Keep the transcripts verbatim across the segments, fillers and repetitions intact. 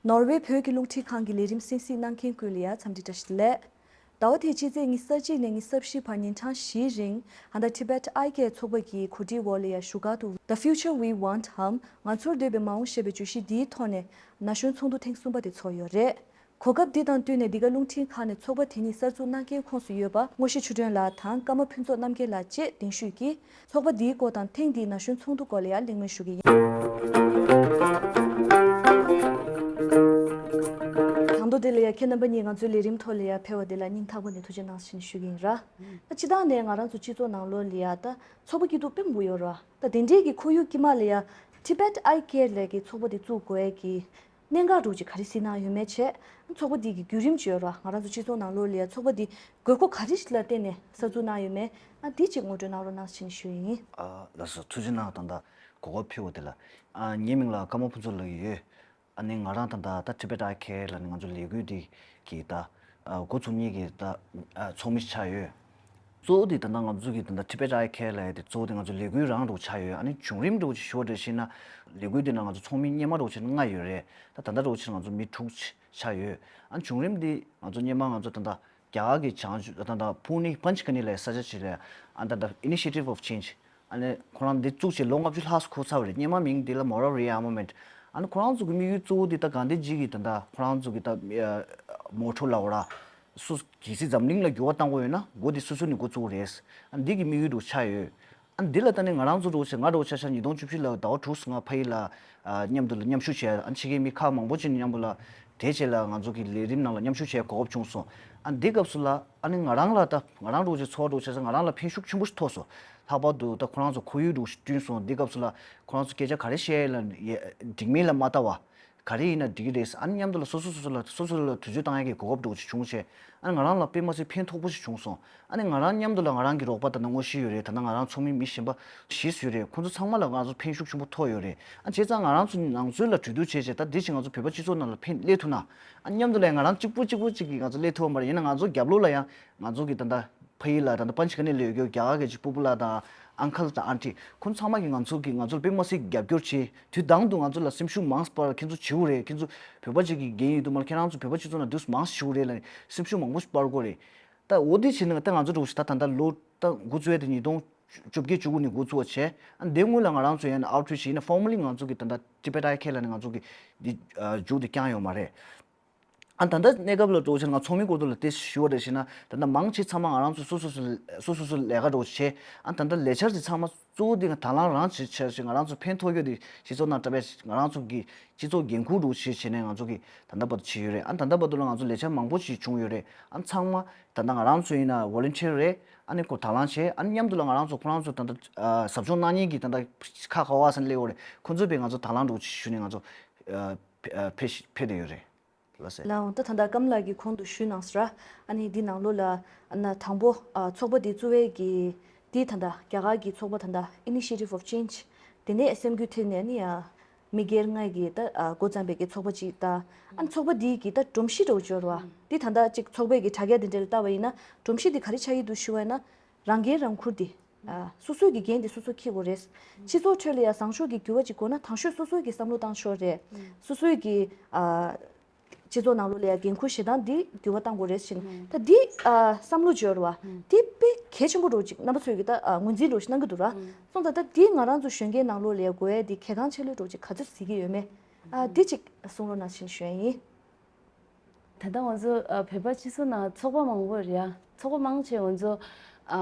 ནོར་ཝེ་བོད་ཀྱི་རླུང་འཕྲིན་ཁང་གི་ལས་རིམ་གསན་གཟིགས་གནང་མཁན་ཀུན་ལ་ཡང་འཚམས་འདྲི་བཀྲ་ཤིས་བདེ་ལེགས། ཟླ་བ་དེའི་སྤྱི་ཚེས་ཉི་ཤུ་རྩ་གཅིག་ནས་ཉི་ཤུ་རྩ་བཞི་བར་ཉིན་གྲངས་བཞིའི་རིང་ཧན་ད་Tibet Eye Care ཚོགས་པ་གི་གོ་སྒྲིག་འོག་ལ་ཡང་བཞུགས་སྒར་དུ་The Future We Want འམ་ང་ཚོར་འདོད་པའི་མ་འོངས་ཞེས་པའི་བརྗོད་གཞི་འདིའི་ཐོག་ནས་ན་གཞོན་ཚོགས་འདུ་ཐེངས་གསུམ་པ་དེ་ཚོགས་ཡོད་རེད། གོ་སྐབས་འདི་དང་བསྟུན་ནས་འདི་ག་རླུང་འཕྲིན་ཁང་ནས་ཚོགས་པ་དེ་ཉིད་གསར་འཛུགས་གནང་མཁན་ཁོངས་སུ་ཡོད་པ་དངོས་གཞི་ཆོས་སྒྲོན་ལགས་དང་ཀརྨ་ཕུན་ཚོགས་རྣམ་རྒྱལ་ལགས་བཅས་གདན་ཞུས་ཀྱིས་ཚོགས་པ་འདིའི་སྐོར་དང་ཐེངས་འདིའི་ན་གཞོན་ཚོགས་འདུ་སྐོར་ལ་ཡང་གླེང་མོལ་ཞུ་གི་ཡིན། དང་ཐོག་དེ་ལ་ཡང་ཁྱེད་རྣམ་པ་གཉིས་ང་ཚོའི་ལས་རིམ་ཐོག་ལ་ཡང་ཕེབས་པ་དེ་ལ་སྙིང་ཐག་པ་ནས་ཐུགས་རྗེ་གནང་ཞེས་ཞུ་གི་ཡིན་ར། ད་སྤྱིར་བཏང་ནས་ང་རང་ཚོ་སྤྱི་ཚོགས་ནང་ལོགས་ལ་ཡང་ད་ཚོགས་པ་སྐྱིད་སྡུག་དཔེ་མང་པོ་ཡོད་ར། ད་དེ་འདྲའི་གི་ཁོར་ཡུག་དཀྱིལ་མ་ལ་ཡང་Tibet Eye Care ལས་ཀྱི་ཚོགས་པ་དེ་བཙུགས་དགོས་ཡས་ཀྱི་གནད་འགག་འདྲ་བོ་ཅིག་ག་རེ་གཟིགས་གནང་ཡོད་མེད་བྱས། ཚོགས་པ་འདི་གི་བརྒྱུད་རིམ་ཅིག་ཡོད་རེད་བ། ང་རང་ཚོ་སྤྱི་ཚོགས་ནང་ལོགས་ལ་ཡ་ཚོགས་པ་འདི་དགོས་མཁོ་ག་རེ་ཞིག་ལ་བརྟེན་ནས་གསར་འཛུགས་གནང་ཡོད་མེད། ཨ་འདི་ཅིག་ངོ་སྤྲོད་གནང་རོགས་གནང་ཞེས་ཞུ་ཡི་ཡིན། ཨ་ལགས་སོ། ཐུགས་རྗེ་གནང་། ད་ལྟ་གོ་སྐབས་ཕུལ་བ་དེ་ལ། ཨ་ངའི་མིང་ལ་ཀརྨ་ཕུན་ཚོགས་ལབ་ཀྱི་ཡོད། ཨ་ནི་ང་རང་ད་ལྟ་ད་Tibet Eye Care ལ་ནི་ང་ཚོ་ལས་འགུལ་འདི་གི་ད་ཨ་འགོ་ཚུགས་མཁན་གྱི་ད་ཨ་ཚོགས་མི་ཆགས་ཡོད། གཙོ་བོ་དེ་ད་ལྟ་ང་ཚོ་གི་ད་ལྟ་Tibet Eye Care ལབ་ཡ་དེ་གཙོ་བོ་དེ་ང་ཚོ་ལས་འགུལ་རང་འདྲ་བོ་ཆགས་ཡོད། ཨ་ནི་བྱུང་རིམ་འདྲ་བོ་ཅིག་ཞུ་བ་འདྲ་ཞིག་ན། ལས་འགུལ་འདི་ནང་ང་ཚོ་ཚོགས་མི་སྔོན་མ་འདྲ་བོ་ཅིག་ལྔ་ཡོད་རེད། ད་ད་ལྟ་འདྲ་བོ་ཅིག་ང་ཚོ་མི་དྲུག་ཆགས་ཡོད། ཨ་བྱུང་རིམ་འདི་ང་ཚོ་སྔོན་མ་ང་ཚོ་ད་ལྟ་རྒྱ་གར་གྱི་བྱང་ཕྱོགས་ད་ལྟ་ཕུ་ནེ་པན་ཆ་ག་ནི་ལབ་ས་ཆ་ཅིག་ལ། ཨ་ད་ལྟ་Initiative of Change ཨ་ནི་ཁོ་རང་འདི་བཙུགས་བྱས་ལོ་ལྔ་བཅུ་ལྷག་འཁོར་ཚར་བ་རེད། སྔོན་མ་མིང་འདི་ལ་Moravian Movement། ཨ་ནི་ཁོ་རང་ཚོ་གི་དམིགས་ཡུལ་གཙོ་བོ་འདི་ད་གྷན་དྷི་ཇི་གི་ད་ལྟ་ཁོ་རང་ཚོ་གི་ད་མོ་ཊོ་ལབ་དགོས་ར། སུ་གལ་སྲིད་འཛམ་གླིང་ལ་འགྱུར་བ་གཏང་དགོས་ཡོད་ན་འགོ་འདི་སོ་སོ་ནས་འགོ་བཙུགས་རེད། ཨ་འདི་གི་དམིགས་ཡུལ་འདྲ་བོ་ཆགས་ཡོད། ཨ་འདི་ལ་ད་ནི་ང་རང་ཚོ་འདྲ་བོ་ཆགས་ང་འདྲ་བོ་ཆ་བཞག་ཉིས་སྟོང་བཅུ་བཞི་ལ་ཟླ་བ་དྲུག་ཙམ་ང་ཕ་ཡུལ་ལ་ཨ་མཉམ་དུ་ལ་མཉམ་ཞུགས་བྱས། ཨ་ཕྱི་རྒྱལ་མི་ཁག་མང་པོ་ཅིག་མཉམ་པོ་ལ་དེ་རྗེས་ལ་ང་ཚོ་གི་ལས་རིམ་ནང་ལ་མཉམ་ཞུགས་བྱས་གོ་སྐབས་བྱུང་སོང་། ཨ་འདི་སྐབས་སུ་ལ་ཨ་ནི་ང་རང་ལ་ད་ང་རང་འདྲ་བོ་ཆགས་ཚོར་བ་འདྲ་བོ་ཆགས་ང་རང་ལ་ཕན་ཤུགས་ཆེན་པོ་ཞིག་ཐོགས་སོང་། ལྷག་པར་དུ་ད་ཁོ་རང་ཚོ་ཁོར་ཡུག་འདྲ་བོ་ཞིག་བསྐྲུན་སོང་། འདི་སྐབས་སུ་ལ་ཁོ་རང་ཚོ་སྐད་ཆ་ག་རེ་བཤད་ཡ་ལ་ཡ་འགྲིག་མིན་ལ་མ་ལྟ་བ། ག་རེ་ཡིན་ན་འགྲིག་གི་རེད། ཨ་ནི་མཉམ་དུ་ལ་སོ་སོ་སོ་སོ་ལ་སོ་སོ་ལ་དུས་ཚོད་བཏང་ཡག་གི་གོ་སྐབས་འདྲ་བོ་ཞིག་བྱུང་བྱས། ཨ་ནི་ང་རང་ལ་དཔེ་མ་སྲིད་ཕན་ཐོགས་པོ་ཞིག་བྱུང་སོང་། ཨ་ནི་ང་རང་མཉམ་དུ་ལ་ང་རང་གི་རོགས་པ་ད་ལྟ་དངོས་གཞི་ཡོད་རེད། ད་ལྟ་ང་རང་ཚོགས་མི་མི་གཞན་པ་བཞི་ཙམ་ཡོད་རེད། ཁོང་ཚོ་ཚང་མ་ལ་ང་ཚོ་ཕན་ཤུགས་ཆེན་པོ་ཐོགས་ཡོད་རེད། ཨ་བྱས་ཙང་ང་རང་ཚོ་ནང་ཚོའི་ལ་གྲོས་བསྡུར་བྱས་བྱས་ད་འདི་ཕྱིན་ང་ཚོ་བོད་པ་སྤྱི་ཚོགས་ནང་ལ་ཕན་སླེབས་ཐུབ་ན། ཨ་མཉམ་དུ་ལ་ང་རང་གཅིག་པུ་གཅིག་པུ་གཅིག་གིས་ང་ཚོ་སླེབས་ཐུབ་པ་མ་རེད། ཡིན་ན་ང་ཚོ་རྒྱབ་ལོགས་ལ་ཡང་ང་ཚོ་གི་ད་ལྟ་ཕ་ཡུལ་ལ་ད་ལྟ་པན་ཆ་ག་ནི་ལ་ཡོད་རྒྱུ་རྒྱ་གར་གྱི་སྤོ་བོ་ལགས་དང་ཨང་ཁལ་དང་ཨན་ཊི་ཁོང་ཚང་མ་གིས་ང་ཚོ་གི་ང་ཚོར་དཔེ་མ་སྲིད་རྒྱབ་སྐྱོར་བྱས། དུས་དང་དུ་ང་ཚོ་ལ་སེམས་ཤུགས་མང་སྤར། ཁྱེད་ཚོ་བྱེའུ་རེད། ཁྱེད་ཚོ་བོད་པ་ཅིག་གི་འགན་ཡོད་དུ་མ་ལ་ཁྱེད་རང་ཚོ་བོད་པ་སྤྱི་ཚོགས་ནང་འདུག་མང་བྱེའུ་རེད་ལ་སེམས་ཤུགས་མང་པོ་སྤར་དགོས་རེད། ད་འོ་དེ་བྱས་ནས་ད་ང་ཚོ་འགྲོ་ཞིག་ད་ད་ལྟ་ལོ་ད་འགོ་བཙུགས་ཡ་དེ་ཉིས་སྟོང་བཅོ་བརྒྱད་བཅུ་དགུ་ནས་འགོ་བཙུགས་པ་བྱས། ཨ་འདི་སྔོན་ལ་ང་རང་ཚོ་ཡང་ཨའུ་ཊི་རིཆ་ཡིན་ན་ཕོར་མ་ལི་ང་ཚོ་གི་ད་ལྟ་ཊི་བེཊ་ཨའི་ཁེར་ལ་ནི་ང་ཚོ་གི་འདི་མཇུག་དེ་བསྐྱངས་ཡོད་མ་རེད། ཨ་ད་ལྟ་གནས་སྐབས་ལ་འགྲོ་ཕྱིར་ང་ཚོགས་མི་སྐོར་དུ་ལ་དེ་ཞུ་བ་རེ་བྱས་ན། ད་ལྟ་མང་ཆེ་ཚང་མ་ང་རང་ཚོ་སོ་སོ་སོ་སོ་སོ་སོ་ལས་ཀ་འགྲོ་བྱས། ཨ་ད་ལྟ་ལས་འཆར་དེ་ཚང་མ་གཙོ་བོ་དེ་ང་དང་བླངས་རང་བྱེད་བྱས་བྱས་ང་རང་ཚོ་ཕན་ཐོགས་རྒྱུ་དེ་སྤྱི་ཚོགས་ནང་གྲྭ་པས་ང་རང་ཚོ་གི་སྤྱི་ཚོགས་འགན་འཁུར་འགྲོ་བྱས་བྱས་ནས་ང་ཚོ་གི་ད་ལྟ་བར་དུ་བྱས་ཡོད་རེད། ཨ་ད་ལྟ་བར་དུ་ལ་ང་ཚོ་ལས་འཆར་མང་པོ་ཞིག་བྱུང་ཡོད་རེད། ཨ་ཚང་མ་ད་ལྟ་ང་རང་ཚོ་ཡིན་ན་ཝོ་ལན་ཊི་ཡར་རེད། ཨ་ནི་ཁོ་དང་བླངས་བྱས། ཨ་ནི་མཉམ་དུ་ལ་ང་རང་ཚོ་ཁོ་རང་ཚོ་ད་ལྟ་ཟབ་སྦྱོང་གནང་མཁན་གྱི་ད་ལྟ་ཁ་ཁ་བ་སན་སླེབས་ཡོད་རེད། ཁོ་ཚོས་དཔེ་ང་ཚོ་དང་བླངས་འགྲོ་བྱས་ཞུ་ནས་ང་ཚོ་ཕེབས་ཕེབས་བསྡད་ཡོད་རེད། ལགས་སོ། ལགས་འོང་། ད་ད་ལྟ་ཀརྨ་ལགས་ཀྱིས་གོང་དུ་ཞུས་གནང་སོང་ར། ཨ་ནི་འདི་ནང་ལོགས་ལ་ཨ་ན་དང་པོ་ཨ་ཚོགས་པ་འདི་བཙུགས་པའི་གི་འདི་ད་ལྟ་རྒྱ་གར་གྱི་ཚོགས་པ་ད་ལྟ་Initiative of Change དེ་ནས་སེམས་འགུལ་ཐེབས་ནས་ཨ་ནི་ཡ་མི་སྒེར་ལྔ་གིས་ད་ཨ་འགོ་བརྩམས་པའི་གི་ཚོགས་པ་ཅིག་ད་ཨ་ནི་ཚོགས་པ་འདི་གི་ད་སྒྲོམ་གཞི་འདྲ་བོ་འབྱོར་བ་འདི་ད་ལྟ་ཅིག་ཚོགས་པའི་གི་དྲ་རྒྱ་འདི་འདྲ་ལ་ལྟ་བ་ཡིན་ན་སྒྲོམ་གཞི་འདི་ག་རེ་ཆགས་ཀྱི་འདུག་ཞུ་བ་ཡིན་ན། རང་འགན་རང་འཁུར་དེ། ཨ་སོ་སོའི་གི་འགན་དེ་སོ་སོ་འཁྱེར་དགོས་རེད། སྤྱི་ཚོགས་ཁྲོད་ལ་ཡང་བཟང་ཕྱོགས་ཀྱི་འགྱུར་བ་ཅིག་དགོས་ན་དང་ཤོས་སོ་སོའི་གི་བསམ་བློ་བཏང་ཆོག་རེད། སོ་སོའི་གི་ཨ་སྤྱི་ཚོགས་ནང་ལོགས་ལ་ཡང་འགན་འཁུར་བཞེས་སྟངས་འདི་འགྱུར་བ་གཏང་དགོས་རེད་ཟེར་ནས་ད་འདི་ཨ་བསམ་བློ་འབྱོར་བ་འདི་དཔེ་གལ་ཆེན་པོ་འདྲ་བོ་ཅིག་རྣམ་པ་ཚོས་གི་ད་ཨ་ངོས་འཛིན་འདྲ་བོ་ཞིག་གནང་གི་འདུག་ར། སོང་ཙང་ད་འདི་ང་རང་ཚོ་གཞོན་སྐྱེས་ནང་ལོགས་ལ་ཡང་དགོས་ཡ་འདི་གལ་འགངས་ཆེ་ལོས་འདྲ་བོ་ཅིག་ག་ཚོད་གཟིགས་ཀྱི་ཡོད་མེད། ཨ་འདི་ཅིག་གསུང་རོགས་གནང་ཞེས་ཞུ་ཡ་ཡིན། ད་ལྟ་ང་ཚོ་ཨ་བོད་པ་སྤྱི་ཚོགས་ནང་ཚོགས་པ་མང་པོ་རེད་ཡ། ཚོགས་པ་མང་ཆེ་ང་ཚོ་ཨ་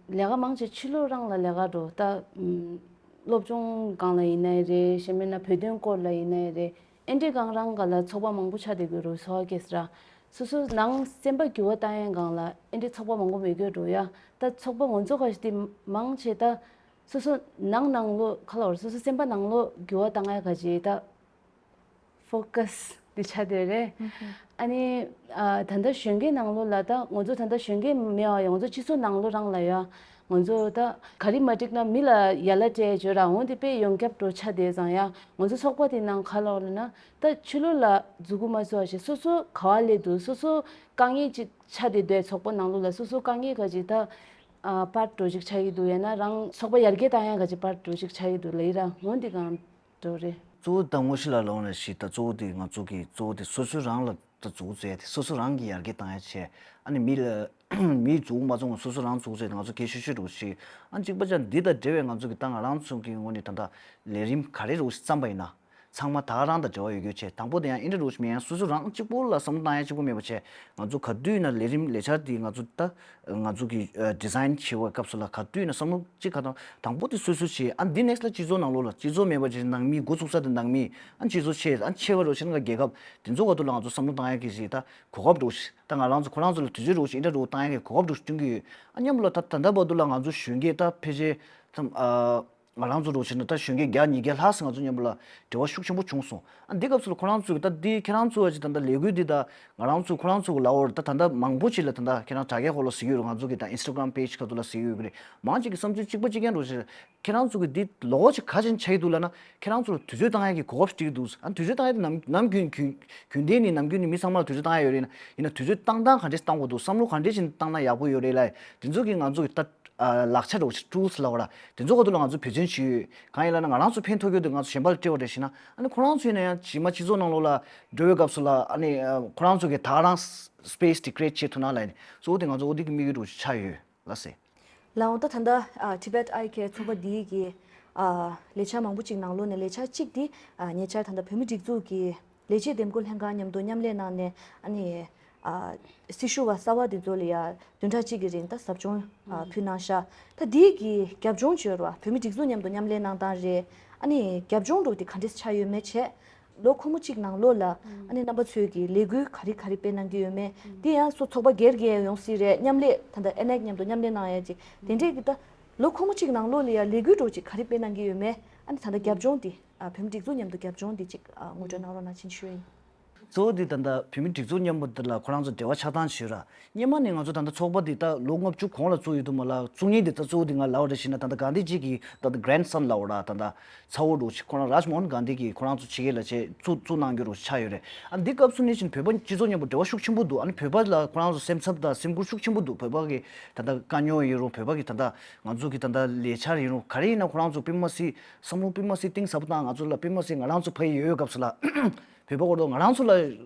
ལས་ཀ་མང་ཆེ་ཕྱི་ལོགས་རང་ལ་ལས་ཀ་འགྲོ། ད་ཨམ་སློབ་སྦྱོང་སྒང་ལ་ཡིན་ནའི་རེད། གཞན་མིན་ན་བོད་དོན་སྐོར་ལ་ཡིན་ནའི་རེད། ཨེ་འདྲའི་སྒང་རང་ག་ལ་ཚོགས་པ་མང་པོ་ཆགས་བསྡད་ཀྱི་རེད། སོ་ཨ་གེ་སི་ར། སོ་སོ་ནང་སེམས་པ་འགྱུར་བ་བཏང་ཡས་སྒང་ལ་ཨེ་འདྲའི་ཚོགས་པ་མང་པོ་མེད་ཀྱི་རེད་ཡ། ད་ཚོགས་པ་ང་ཚོ་ག་ཞིག་དེ་མང་ཆེ་ད་སོ་སོ་ནང་ནང་ལོགས་ཁ་ལོར་སོ་སོ་སེམས་པ་ནང་ལོགས་འགྱུར་བ་བཏང་ཡས་ག་ཅིག་ད། ཕོ་ཀ་སི་དེ་ཆགས་བསྡད་རེད། ཨ་ནི་ཨ་ད་ལྟ་གཞོན་སྐྱེས་ནང་ལོགས་ལ་ད་ང་ཚོ་ད་ལྟ་གཞོན་སྐྱེས་མེད་པ་ཡང་ང་ཚོ་སྤྱི་ཚོགས་ནང་ལོགས་རང་ལ་ཡ་ང་ཚོ་ད་ག་རེ་མ་འགྲིག་ན་མི་ལ་ཡ་ལ་སྤྲད་བརྗོད་ར་འོང་དེ་དཔེ་ཡོངས་ཁྱབ་འགྲོ་ཆགས་བསྡད་ཙང་ཡ། ང་ཚོ་ཚོགས་པ་དེ་ནང་ཁ་ལོགས་ལ་ན་ད་ཕྱི་ལོགས་ལ་འཛུལ་དགོས་མ་བཟོ་བ་ཞིག་སོ་སོ་ག་བ་སླེབས་འདུག་སོ་སོ་དཀའ་ངལ་ཅིག་ཆགས་བསྡད་དུས་ཚོགས་པ་ནང་ལོགས་ལ་སོ་སོ་དཀའ་ངལ་ག་ཅིག་ད་ཨ་པར་འགྲོ་ཅིག་ཆགས་ཀྱི་འདུག་ཡང་ན་རང་ཚོགས་པ་ཡར་རྒྱས་བཏང་ཡ་ག་ཅིག་པར་འགྲོ་ཅིག་ཆགས་ཀྱི་འདུག་ལ་ཡི་ར་འོང་དེ་གང་། འགྲོ་རེད། གཙོ་བོ་ད་དངོས་གཞི་ལ་ལོག་ནས་ཤི་ད་གཙོ་བོ་དེ་ང་ཚོ་གི་གཙོ་བོ་དེ་སོ་སོ་རང་ལ་ད་འཛུགས་བཙལ་ཏེ་སོ་སོ་རང་གི་ཡར་རྒྱས་བཏང་ཡ་བྱས། ཨ་ནི་མི་ལ་མིའི་འཛུགས་མ་བཙོང་བ་སོ་སོ་རང་འཛུགས་བཙལ་ཏེ་ང་ཚོ་གལ་ཤོས་ཤོས་འདྲ་བོ་ཞིག་ཨ་གཅིག་པ་ཅང་འདི་དང་འབྲེལ་བའི་ང་ཚོ་གི་ད་ང་རང་ཚོ་གི་ངོས་ནས་ད་ལྟ་ལས་རིམ་ག་རེ་འདྲ་བོ་ཞིག་བརྩམས་པ་ཡིན་ན། ཚང་མ་ད་ག་རང་དང་འབྲེལ་བ་ཡོད་རྒྱུ་བྱས། དང་པོ་དེ་ཡང་ཨིན་དྲ་འདྲ་བོ་ཞིག་མིན་ཡང་སོ་སོ་རང་གཅིག་པོ་ལ་བསམ་བློ་བཏང་ཡ་གཅིག་པོ་མེད་པ་བྱས། ང་ཚོ་ག་དུས་ཡིན་ན་ལས་རིམ་ལས་འཆར་འདི་ང་ཚོ་ད་ང་ཚོ་གི་ཨ་ཌི་ཛའིན་བྱེད་པའི་སྐབས་སུ་ལ་ག་དུས་ཡིན་ན་བསམ་བློ་གཅིག་ག་དང་དང་པོ་དེ་སོ་སོ་བྱས། ཨ་འདི་ནེགསི་ལ་སྤྱི་ཚོགས་ནང་ལོགས་ལ་སྤྱི་ཚོགས་མེད་པ་ཅིག་ནང་མི་འགོ་ཚུགས་ས་དེ་ནང་མི་ཨ་སྤྱི་ཚོགས་ཆེ་ཨ་ཆེ་བ་རོ་ཆེ་ན་རྒྱལ་ཁབ་དེ་ཚོ་ག་དུས་ལ་ང་ཚོ་བསམ་བློ་བཏང་ཡ་གི་ཞིག་ད་གོ་སྐབས་འདྲ་བོ་ཞིག་ད་ང་རང་ཚོ་ཁོ་རང་ཚོ་ལ་དུས་ཚོད་འདྲ་བོ་ཞིག་ཨིན་དྲ་འདྲ་བོ་བཏང་ཡ་གི་གོ་སྐབས་འདྲ་བོ་ཞིག་བསྐྲུན་གྱི་ཡོད། ཨ་མཉམ་པོ་ལ་ད་ད་ལྟ་བར་དུ་ལ་ང་ཚོ་གཞོན་སྐྱེས་ད་ཕལ་ཆེར་ཙམ་ཨ། ང་རང་ཚོ་འདྲ་བོ་བྱས་ན་ད་གཞོན་སྐྱེས་བརྒྱ་ཉིས་བརྒྱ་ལྷག་ཙམ་ང་ཚོ་མཉམ་པོ་ལ་འབྲེལ་བ་ཤུགས་ཆེན་པོ་བྱུང་སོང་། ཨ་འདི་སྐབས་སུ་ལ་ཁོ་རང་ཚོས་ད་འདི་ཁྱེད་རང་ཚོ་བ་ཅིག་ད་ལྟ་ལས་འགུལ་འདི་ད་ང་རང་ཚོ་ཁོ་རང་ཚོ་གི་ལ་འོར་ད་ད་ལྟ་མང་པོ་ཅིག་ལ་ད་ལྟ་ཁྱེད་རང་དྲ་རྒྱའི་ཧོ་ལ་གཟིགས་ཡོད་རེད། ང་ཚོ་གི་ད་ཨིན་སི་ཊ་གྷི་རམ་པེཇ་ཁ་ཐུག་ལ་གཟིགས་ཡོད་ཀྱི་རེད། མང་ཅིག་གི་བསམ་ཚུལ་གཅིག་པ་གཅིག་རྐྱང་འདྲ་བོ་བྱས། ཁྱེད་རང་ཚོ་གི་འདི་ལོག་ཅིག་ག་ཅན་ཆགས་ཀྱི་འདུག་ལབ་ན། ཁྱེད་རང་ཚོ་ལ་དུས་ཚོད་བཏང་ཡ་གི་གོ་སྐབས་སྤྲད་ཀྱི་འདུག་ཨ་དུས་ཚོད་བཏང་ཡ་དེ་ནམ་ནམ་རྒྱུན་རྒྱུན་རྒྱུན་ལྡན་ནས་ནམ་རྒྱུན་ནས་མི་ཚང་མ་ལ་དུས་ཚོད་བཏང་ཡ་ཡོད་རེད་ན། ཡིན་ན་དུས་ཚོད་བཏང་སྟངས་ག་འདྲས་བཏང་དགོས་འདུག་བསམ་བློ་ག་འདྲས་བྱས་ནས་བཏང་ན་ཡག་པོ་ཡོད་རེད་ལབ། དེ་ཚོ་གི་ང་ཚོ་གི་ད་ཨ་ལག་ཆ་འདྲ་བོ་ཞིག་ཊུལ་སི་ལབ་པ་ར། དེ་ཚོ་ག་དུས་ལ་ང་ཚོ་འབད་བརྩོན་བྱེད་ཡོད། གང་ཡིན་ལབ་ན་ང་རང་ཚོ་ཕན་ཐོགས་ཀྱི་འདུག་ང་ཚོ་གཞན་པ་ལ་སྤྲད་པ་རེད་ཞེ་ན། ཨ་ནི་ཁོ་རང་ཚོ་ཡིན་ན་ཡང་རྗེས་མ་སྤྱི་ཚོགས་ནང་ལོགས་ལ་འགྲོ་བའི་སྐབས་སུ་ལ་ཨ་ནི་ཁོ་རང་ཚོ་གི་ད་ག་རང་སི་པེ་སི་དེ་ཀི་རི་ཨེ་ཊི་བྱེད་ཐུབ་ན་ལབ་ནས་གཙོ་བོ་དེ་ང་ཚོ་འོ་དེ་གི་དམིགས་ཡུལ་འདྲ་བོ་ཞིག་ཆགས་ཡོད་ལགས་སེ། ལགས་འོང་། ད་ད་ལྟ་ཨ་Tibet Eye Care ཚོགས་པ་འདིའི་གི་ཨ་ལས་འཆར་མང་པོ་ཅིག་ནང་ལོགས་ནས་ལས་འཆར་གཅིག་འདི་ཨ་ཉེ་ཆར་ད་ལྟ་བོད་མི་སྒྲིག་འཛུགས་ཀྱི་ལས་བྱེད་འདེམས་བསྐོ་ལྷན་ཁང་མཉམ་དུ་མཉམ་ལས་གནང་ནས་ཨ་ནི་ཨ་སྲི་ཞུ་བ་གསར་བ་འདི་ཚོ་ལ་ཡ་བདུན་ཕྲག་གཅིག་གི་རིང་ད་ཟབ་སྦྱོང་ཨ་ཕུལ་གནང་ཤག་ད་འདིའི་གི་རྒྱབ་ལྗོངས་བརྗོད་རོགས། བོད་མི་སྒྲིག་འཛུགས་མཉམ་དུ་མཉམ་ལས་གནང་སྟངས་རེད། ཨ་ནི་རྒྱབ་ལྗོངས་འདྲ་བོ་དེ་ག་འདྲས་ཆགས་ཡོད་མེད་བྱས། ལོ་འཁོར་མོ་གཅིག་ནང་ལོགས་ལ་ཨ་ནི་རྣམ་པ་ཚོས་ཀྱི་ལས་འགུལ་ག་རེ་ག་རེ་སྤེལ་གནང་གི་ཡོད་མེད། དེ་ཡང་སོ་ཚོགས་པ་སྒེར་སྒེར་ཡོང་སྲིད་རེད། མཉམ་ལས་ད་ལྟ་ཨེ་ནེག་མཉམ་དུ་མཉམ་ལས་གནང་ཡ་ཅིག་དེ་འདྲས་ཀྱི་ད་ལོ་འཁོར་མོ་གཅིག་ནང་ལོགས་ལ་ཡ་ལས་འགུལ་འདྲ་བོ་ཅིག་ག་རེ་སྤེལ་གནང་གི་ཡོད་མེད། ཨ་ནི་ད་ལྟ་རྒྱབ་ལྗོངས་དེ་ཨ་བོད་མི་སྒྲིག་འཛུགས་མཉམ་དུ་རྒྱབ་ལྗོངས་དེ་ཅིག་ཨ་ངོ་སྤྲོད་གནང་རོགས་གནང་ཞེས་ཞུ་ཡིན། གཙོ་བོ་དེ་ད་ལྟ་བོད་མི་སྒྲིག་འཛུགས་མཉམ་པོ་དེ་ལ་ཁོ་རང་ཚོ་འབྲེལ་བ་ཆགས་སྟངས་ཞུས་ར། སྔོན་མ་ནས་ང་ཚོ་ད་ལྟ་ཚོགས་པ་འདི་ད་ལོ་ལྔ་བཅུ་གོང་ལ་བཙུགས་ཡོད་དུ་མ་ལ་བཙུགས་མཁན་འདི་ད་གཙོ་བོ་འདི་ང་ལབ་པ་རེད་ཞེ་ན། ད་ལྟ་གྷན་དྷི་ཇི་གི་ད་ལྟ་གྷ་རེན་ཌི་སན་ལབ་པ་ར། ད་ལྟ་ཚ་བོ་འདྲ་བོ་ཞིག་ཁོ་རང་རཱཇ་མོ་ཧན་གྷན་དྷི་གིས་ཁོ་རང་ཚོ་ཕྱི་རྒྱལ་ལ་བྱས་བཙུགས་བཙུགས་གནང་རྒྱུ་འདྲ་བོ་ཞིག་ཆགས་ཡོད་རེད། ཨ་འདི་སྐབས་སུ་ནས་བཞིན་བོད་པ་སྤྱི་ཚོགས་མཉམ་པོ་འབྲེལ་བ་ཤུགས་ཆེན་པོ་འདུག་ཨ་ནི་བོད་པ་ལ་ཁོ་རང་ཚོ་སེམས་འཚབ་དང་སེམས་ཁུར་ཤུགས་ཆེན་པོ་འདུག་བོད་པ་གི་ད་ལྟ་དཀའ་རྙོག་ཡིན་རུང་། བོད་པ་གི་ད་ལྟ་ང་ཚོ་གི་ད་ལྟ་ལས་འཆར་ཡིན་རུང་། ག་རེ་ཡིན་ན་ཁོ་རང་ཚོ་དཔེ་མ་སྲིད་བསམ་བློ་དཔེ་མ་སྲིད་གཏིང་ཟབ་པོ་དང་། ང་ཚོ་ལ་དཔེ་མ་སྲིད་ང་རང་ཚོ་ཕ་ཡུལ་ཡོད་སྐབས་སུ་ལ། བོད་པ་སྐོར་དུ་ང་རང་ཚོ་ལ་